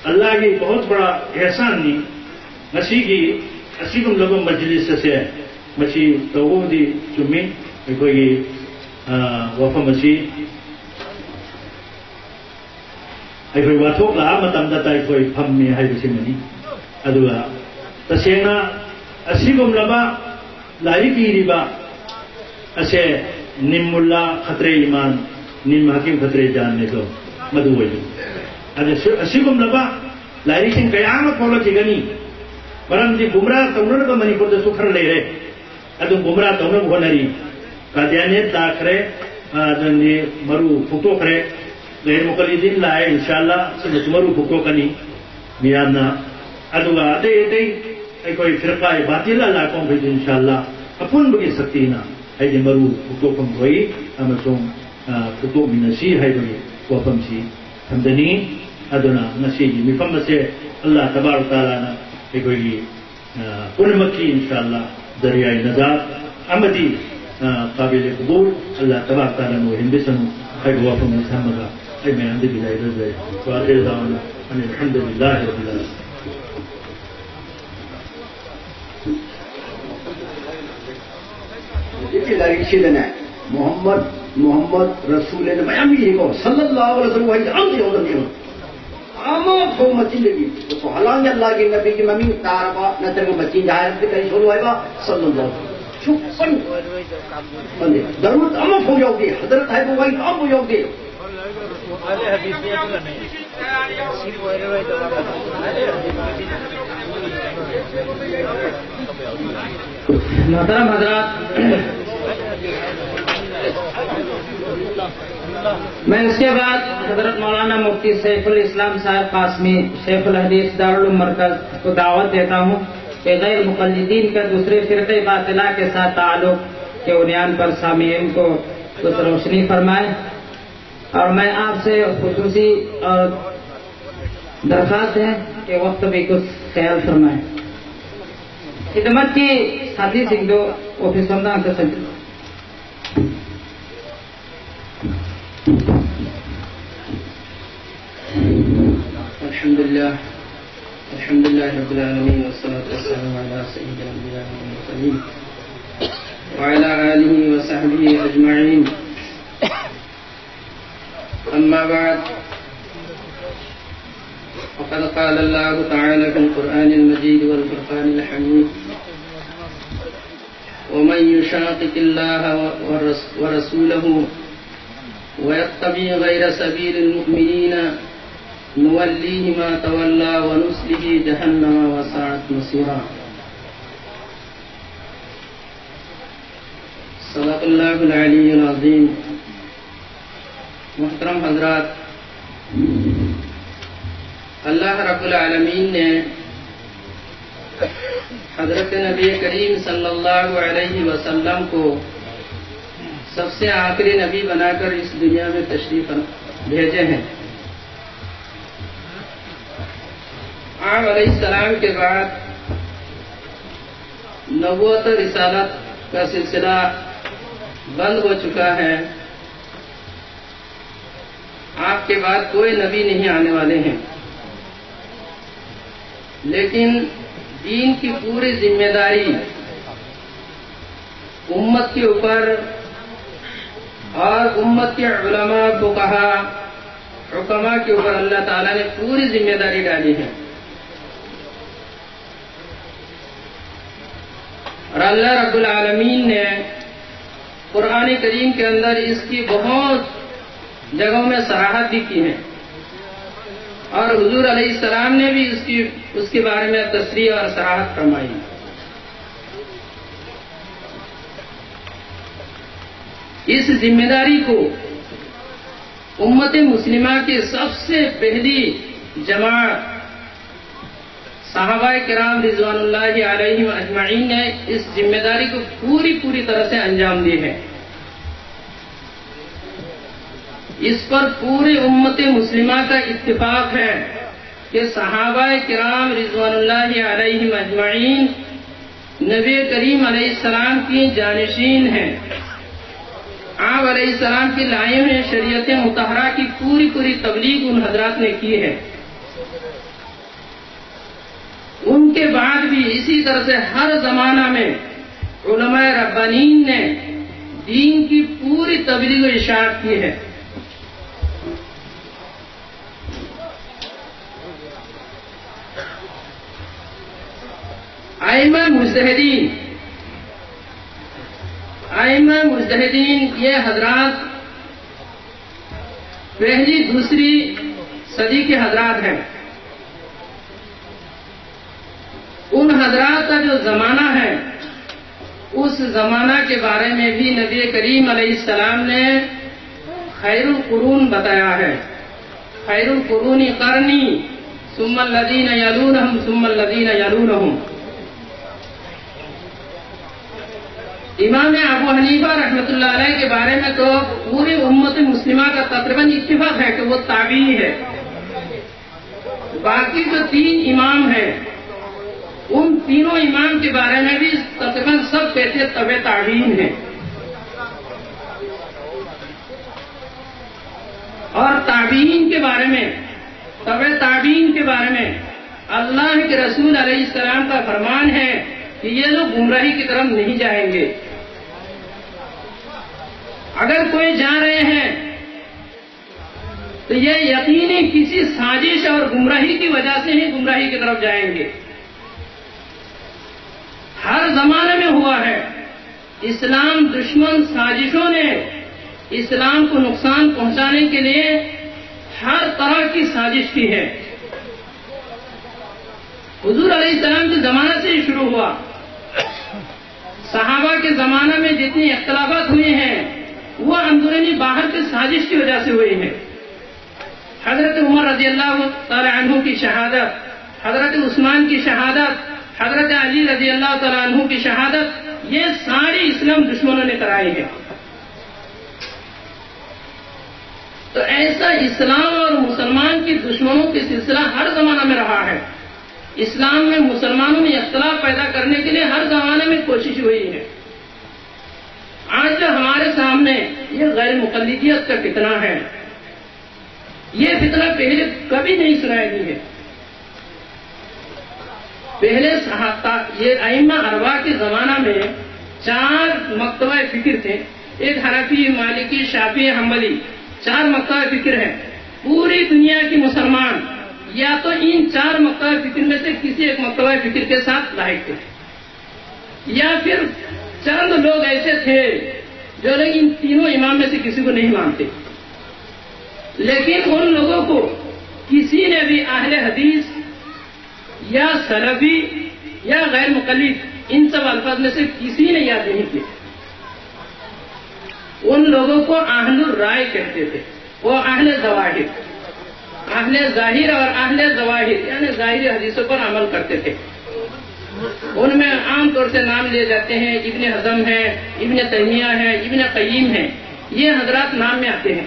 ꯑꯜꯂꯥꯍꯒꯤ ꯕꯍꯨꯠ ꯕꯔꯥ ꯑꯦꯍꯁꯥꯟꯅꯤ꯫ ꯉꯁꯤꯒꯤ ꯑꯁꯤꯒꯨꯝꯂꯕ ꯃꯖꯂꯤꯁ ꯑꯁꯦ, ꯃꯁꯤ ꯇꯧꯕꯕꯨꯗꯤ ꯆꯨꯝꯃꯤ, ꯑꯩꯈꯣꯏꯒꯤ, ꯑ, ꯋꯥꯐꯝ ꯑꯁꯤ ꯑꯩꯈꯣꯏ ꯋꯥꯊꯣꯛ ꯂꯥꯛꯑ ꯃꯇꯝꯗꯇ ꯑꯩꯈꯣꯏ ꯐꯝꯃꯤ ꯍꯥꯏꯕꯁꯤꯃꯅꯤ꯫ ꯑꯗꯨꯒ ꯇꯁꯦꯡꯅ ꯑꯁꯤꯒꯨꯝꯂꯕ ꯂꯥꯏꯔꯤꯛ ꯏꯔꯤꯕ ꯑꯁꯦ ꯅꯤꯝ ꯃꯨꯜꯂꯥ ꯈꯇ꯭ꯔꯦ ꯏꯃꯥꯟ, ꯅꯤꯝ ꯍꯀꯤꯝ ꯈꯇ꯭ꯔꯦ ꯖꯥꯟꯅꯦꯗꯣ, ꯃꯗꯨ ꯑꯣꯏꯕꯅꯤ꯫ ꯑꯗ ꯁꯤ-, ꯑꯁꯤꯒꯨꯝꯂꯕ ꯂꯥꯏꯔꯤꯛꯁꯤꯡ ꯀꯌꯥ ꯑꯃ ꯊꯣꯛꯂꯛꯈꯤꯒꯅꯤ꯫ ꯃꯔꯝꯗꯤ ꯒꯨꯝꯔꯥ ꯇꯧꯅꯅꯕ ꯃꯅꯤꯄꯨꯔꯗꯁꯨ ꯈꯔ ꯂꯩꯔꯦ꯫ ꯑꯗꯨꯝ ꯒꯨꯝꯔꯥ ꯇꯧꯅꯕ ꯍꯣꯠꯅꯔꯤ꯫ ꯀꯥꯗꯤꯌꯥꯅꯤꯌꯠ ꯂꯥꯛꯈ꯭ꯔꯦ, ꯑꯗꯒꯤ ꯃꯔꯨ ꯐꯨꯛꯇꯣꯛꯈ꯭ꯔꯦ꯫ ꯒꯩꯔ ꯃꯨꯀꯜꯂꯤꯗꯤꯟ ꯂꯥꯛꯑꯦ, ꯏꯟꯁꯥꯜꯂꯥ, ꯁꯤꯃꯁꯨ ꯃꯔꯨ ꯐꯨꯛꯇꯣꯛꯀꯅꯤ ꯃꯤꯌꯥꯝꯅ꯫ ꯑꯗꯨꯒ ꯑꯇꯩ ꯑꯇꯩ ꯑꯩꯈꯣꯏ ꯐꯤꯔꯀꯥꯏ ꯕꯥꯇꯤꯜ ꯂꯥꯛꯄ ꯃꯈꯩꯗꯨ, ꯏꯟꯁꯥꯜꯂꯥ, ꯑꯄꯨꯟꯕꯒꯤ ꯁꯛꯇꯤꯅ ꯍꯥꯏꯗꯤ ꯃꯔꯨ ꯐꯨꯛꯇꯣꯛꯐꯝ ꯊꯣꯛꯏ ꯑꯃꯁꯨꯡ, ꯑ, ꯐꯨꯛꯇꯣꯛꯃꯤꯟꯅꯁꯤ ꯍꯥꯏꯕꯒꯤ ꯋꯥꯐꯝꯁꯤ ꯊꯝꯖꯅꯤꯡꯏ꯫ ꯑꯗꯨꯅ ꯉꯁꯤꯒꯤ ꯃꯤꯐꯝ ꯑꯁꯦ ꯑꯜꯂꯥꯍ ꯇꯕꯥꯔꯛ ꯇꯥꯂꯥꯅ ꯑꯩꯈꯣꯏꯒꯤ, ꯑ, ꯄꯨꯝꯅꯃꯛꯀꯤ ꯏꯟꯁꯥꯜꯂꯥ ꯖꯔꯤꯌꯥ ꯅꯖꯥꯠ ꯑꯃꯗꯤ, ꯑ, ꯀꯥꯕꯤꯂꯦ ꯀꯕꯨꯜ ꯑꯜꯂꯥꯍ ꯇꯕꯥꯔꯛ ꯇꯥꯂꯥꯅ ꯑꯣꯏꯍꯟꯕꯤꯁꯅꯨ ꯍꯥꯏꯕ ꯋꯥꯐꯝ ꯑꯁꯤ ꯊꯝꯃꯒ ꯑꯩ ꯃꯌꯥꯝꯗ ꯕꯤꯗꯥꯏ ꯂꯧꯖꯔꯦ꯫ ꯋꯥꯈꯤꯔ ꯗꯥꯋꯥꯅ ꯑꯅꯤꯜ ꯍꯝꯗꯨꯂꯤꯜꯂꯥꯍꯤ ꯔꯕꯤꯜ ꯑꯥꯂꯃꯤꯟ꯫ ꯍꯧꯖꯤꯛꯀꯤ ꯂꯥꯏꯔꯤꯛꯁꯤꯗꯅꯦ, ꯃꯨꯍꯝꯃꯗ, ꯃꯨꯍꯝꯃꯗ ꯔꯁꯨꯜ ꯍꯥꯏꯅ ꯃꯌꯥꯝ ꯏꯔꯤꯀꯣ, ꯁꯜꯂꯜꯂꯥꯍꯨ ꯑꯂꯩꯍꯤ ꯋꯥꯁꯜꯂꯝ ꯋꯥꯍꯩꯁꯦ ꯑꯝꯇ ꯌꯥꯎꯗꯕꯅꯦꯕ꯫ ꯑꯃꯐꯥꯎ ꯃꯆꯤꯟꯗꯒꯤ, ꯍꯂꯥꯜꯒꯤ ꯑꯜꯂꯥꯍꯒꯤ ꯅꯕꯤꯒꯤ ꯃꯃꯤꯡ ꯇꯥꯔꯕ ꯅꯠꯇ꯭ꯔꯒ ꯃꯆꯤꯟꯗ ꯍꯥꯏꯔꯕꯗꯤ ꯀꯔꯤ ꯁꯣꯏꯔꯣ ꯍꯥꯏꯕ? ꯁꯜꯂꯜꯂꯥꯍꯨ ꯑꯂꯩꯍꯤ ꯋꯥꯁꯜꯂꯝ꯫ ꯁꯨꯛꯄꯟ ꯄꯟꯗꯦ꯫ ꯗꯔꯨꯗ ꯑꯃꯐꯥꯎ ꯌꯥꯎꯗꯦ꯫ ꯍꯖꯔꯠ ꯍꯥꯏꯕ ꯋꯥꯍꯩ ꯑꯃꯐꯥꯎ ꯌꯥꯎꯗꯦ꯫ मोहतरम हजरात, मैं इसके बाद हजरत मौलाना मुफ्ती सैफुल इस्लाम साहब कासमी, शेखुल हदीस दारुल मरकज को दावत देता हूँ कि गैर मुकल्लिदीन का दूसरे फिरके बातिला के साथ ताल्लुक के उन्यान पर सामीन को कुछ रोशनी फरमाए। और मैं आपसे खसूसी और दरख्वास्त है कि वक्त भी कुछ ख्याल फरमाए। खिदमत की साथी सिंधु ऑफिस बंदा अंत से الحمد لله. الحمد لله رب العالمين، والصلاة والسلام على سيد الأنبياء والمرسلين وعلى آله وصحبه أجمعين. أما بعد، فقد قال الله تعالى في القرآن المجيد والفرقان الحميد: ومن يشاقق الله ورس-، ورسوله ويتبع غير سبيل المؤمنين نوله ما تولى ونصله جهنم وساءت مصيرا. صدق الله العلي العظيم. मोहतरम हजरात, अल्लाह रब्बुल आलमीन ने हजरत नबी करीम सल्लल्लाहु अलैहि वसल्लम को सबसे आखिरी नबी बनाकर इस दुनिया में तशरीफ भेजे हैं। आदम अलैहिस्सलाम के बाद नबूवत, रिसालत का सिलसिला बंद हो चुका है। आपके बाद कोई नबी नहीं आने वाले हैं, लेकिन दीन की पूरी जिम्मेदारी उम्मत के ऊपर और उम्मत के उलमा, फुकहा, हुक्मा के ऊपर अल्लाह ताला ने पूरी जिम्मेदारी डाली है। اور اللہ رب العالمین نے قرآن کریم کے اندر اس کی بہت جگہوں میں صراحت بھی کی ہے، اور حضور علیہ السلام نے بھی اس کی، اس کے بارے میں تصریح اور صراحت فرمائی۔ اس ذمہ داری کو امت مسلمہ کی سب سے پہلی جماعت صحابہ کرام رضوان اللہ علیہم اجمعین نے اس ذمہ داری کو پوری، پوری طرح سے انجام دی ہے۔ اس پر پوری امت مسلمہ کا اتفاق ہے کہ صحابہ کرام رضوان اللہ علیہم اجمعین نبی کریم علیہ السلام کی جانشین ہیں۔ آپ علیہ السلام کی لائی ہوئی شریعت مطہرہ کی پوری، پوری تبلیغ ان حضرات نے کی ہے۔ ان کے بعد بھی اسی طرح سے ہر زمانہ میں علماء ربانین نے دین کی پوری تبلیغ و اشاعت کی ہے۔ ائمہ مجتہدین، ائمہ مجتہدین، یہ حضرات پہلی، دوسری صدی کے حضرات ہیں۔ ان حضرات کا جو زمانہ ہے، اس زمانہ کے بارے میں بھی نبی کریم علیہ السلام نے خیر القرون بتایا ہے۔ خیر القرون قرنی، ثم الذین یلونہم، ثم الذین یلونہم۔ امام ابو حنیفہ رحمۃ اللہ علیہ کے بارے میں تو پوری امت مسلمہ کا تقریباً اتفاق ہے کہ وہ تابعی ہے۔ باقی جو تین امام ہیں، ان تینوں امام کے بارے میں بھی تقریباً سب کہتے ہیں تبع تابعین ہیں۔ اور تابعین کے بارے میں، تبع تابعین کے بارے میں اللہ کے رسول علیہ السلام کا فرمان ہے کہ یہ لوگ گمراہی کی طرف نہیں جائیں گے۔ اگر کوئی جا رہے ہیں تو یہ یقینی کسی سازش اور گمراہی کی وجہ سے ہی گمراہی کی طرف جائیں گے۔ ہر زمانے میں اسلام دشمن سازشوں نے اسلام کو نقصان پہنچانے کے لیے ہر طرح کی سازش کی ہے۔ حضور علیہ السلام کے زمانہ سے ہی شروع ہوا۔ صحابہ کے زمانہ میں جتنی اختلافات ہوئے ہیں، وہ اندرونی باہر کی سازش کی وجہ سے ہوئے ہیں۔ حضرت عمر رضی اللہ تعالی عنہ کی شہادت، حضرت عثمان کی شہادت، حضرت علی رضی اللہ تعالی عنہ کی شہادت، یہ ساری اسلام دشمنوں نے کرائی ہے۔ تو ایسا اسلام اور مسلمان کی دشمنوں کی سلسلہ ہر زمانہ میں رہا ہے۔ اسلام میں مسلمانوں میں اختلاف پیدا کرنے کے لیے ہر زمانے میں کوشش ہوئی ہے۔ آج جو ہمارے سامنے یہ غیر مقلدیت کا فتنہ ہے، یہ فتنہ پہلے کبھی نہیں سنایا گیا ہے۔ پہلے صحابہ، یہ ائمہ اربعہ کے زمانہ میں چار مکتبہ فکر تھے، ایک حنفی، مالکی، شافعی، حنبلی، چار مکتبہ فکر ہیں۔ پوری دنیا کی مسلمان یا تو ان چار مکتبہ فکر میں سے کسی ایک مکتبہ فکر کے ساتھ لاحق تھے، یا پھر چند لوگ ایسے تھے جو لوگ ان تینوں امام میں سے کسی کو نہیں مانتے۔ لیکن ان لوگوں کو کسی نے بھی اہل حدیث یا سلفی یا غیر مقلد، ان سب الفاظ میں سے کسی نے یاد نہیں کیا۔ ان لوگوں کو اہل الرائے کہتے تھے، وہ اہل ظواہر، اہل ظاہر اور اہل ظواہر، یعنی ظاہری حدیثوں پر عمل کرتے تھے۔ ان میں عام طور سے نام لیے جاتے ہیں، ابن حزم ہے، ابن تیمیہ ہے، ابن قیم ہے، یہ حضرات نام میں آتے ہیں۔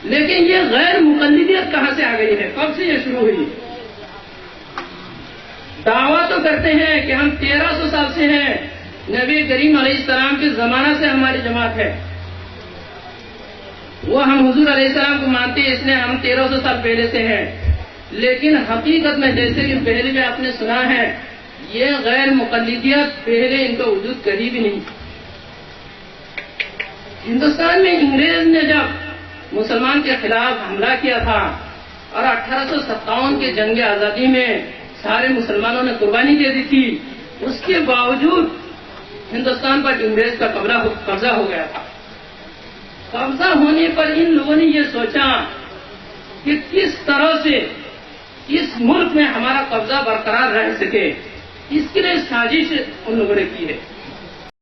لیکن یہ غیر مقلدیت کہاں سے آ گئی ہے؟ کب سے یہ شروع ہوئی؟ دعویٰ تو کرتے ہیں کہ ہم تیرہ سو سال سے ہیں، نبی کریم علیہ السلام کے زمانہ سے ہماری جماعت ہے، وہ ہم حضور علیہ السلام کو مانتے ہیں، اس لیے ہم تیرہ سو سال پہلے سے ہیں۔ لیکن حقیقت میں، جیسے کہ پہلے بھی آپ نے سنا ہے، یہ غیر مقلدیت پہلے ان کا وجود کبھی بھی نہیں۔ ہندوستان میں انگریز نے جب مسلمان کے خلاف حملہ کیا تھا اور اٹھارہ سو ستاون کے جنگ آزادی میں سارے مسلمانوں نے قربانی دے دی تھی، उसके बावजूद हिंदुस्तान पर अंग्रेज का कब्जा हो, कब्जा हो गया था। कब्जा होने पर इन लोगों ने ये सोचा कि किस तरह से इस मुल्क में हमारा कब्जा बरकरार रह सके, इसके लिए साजिश उन लोगों ने की है।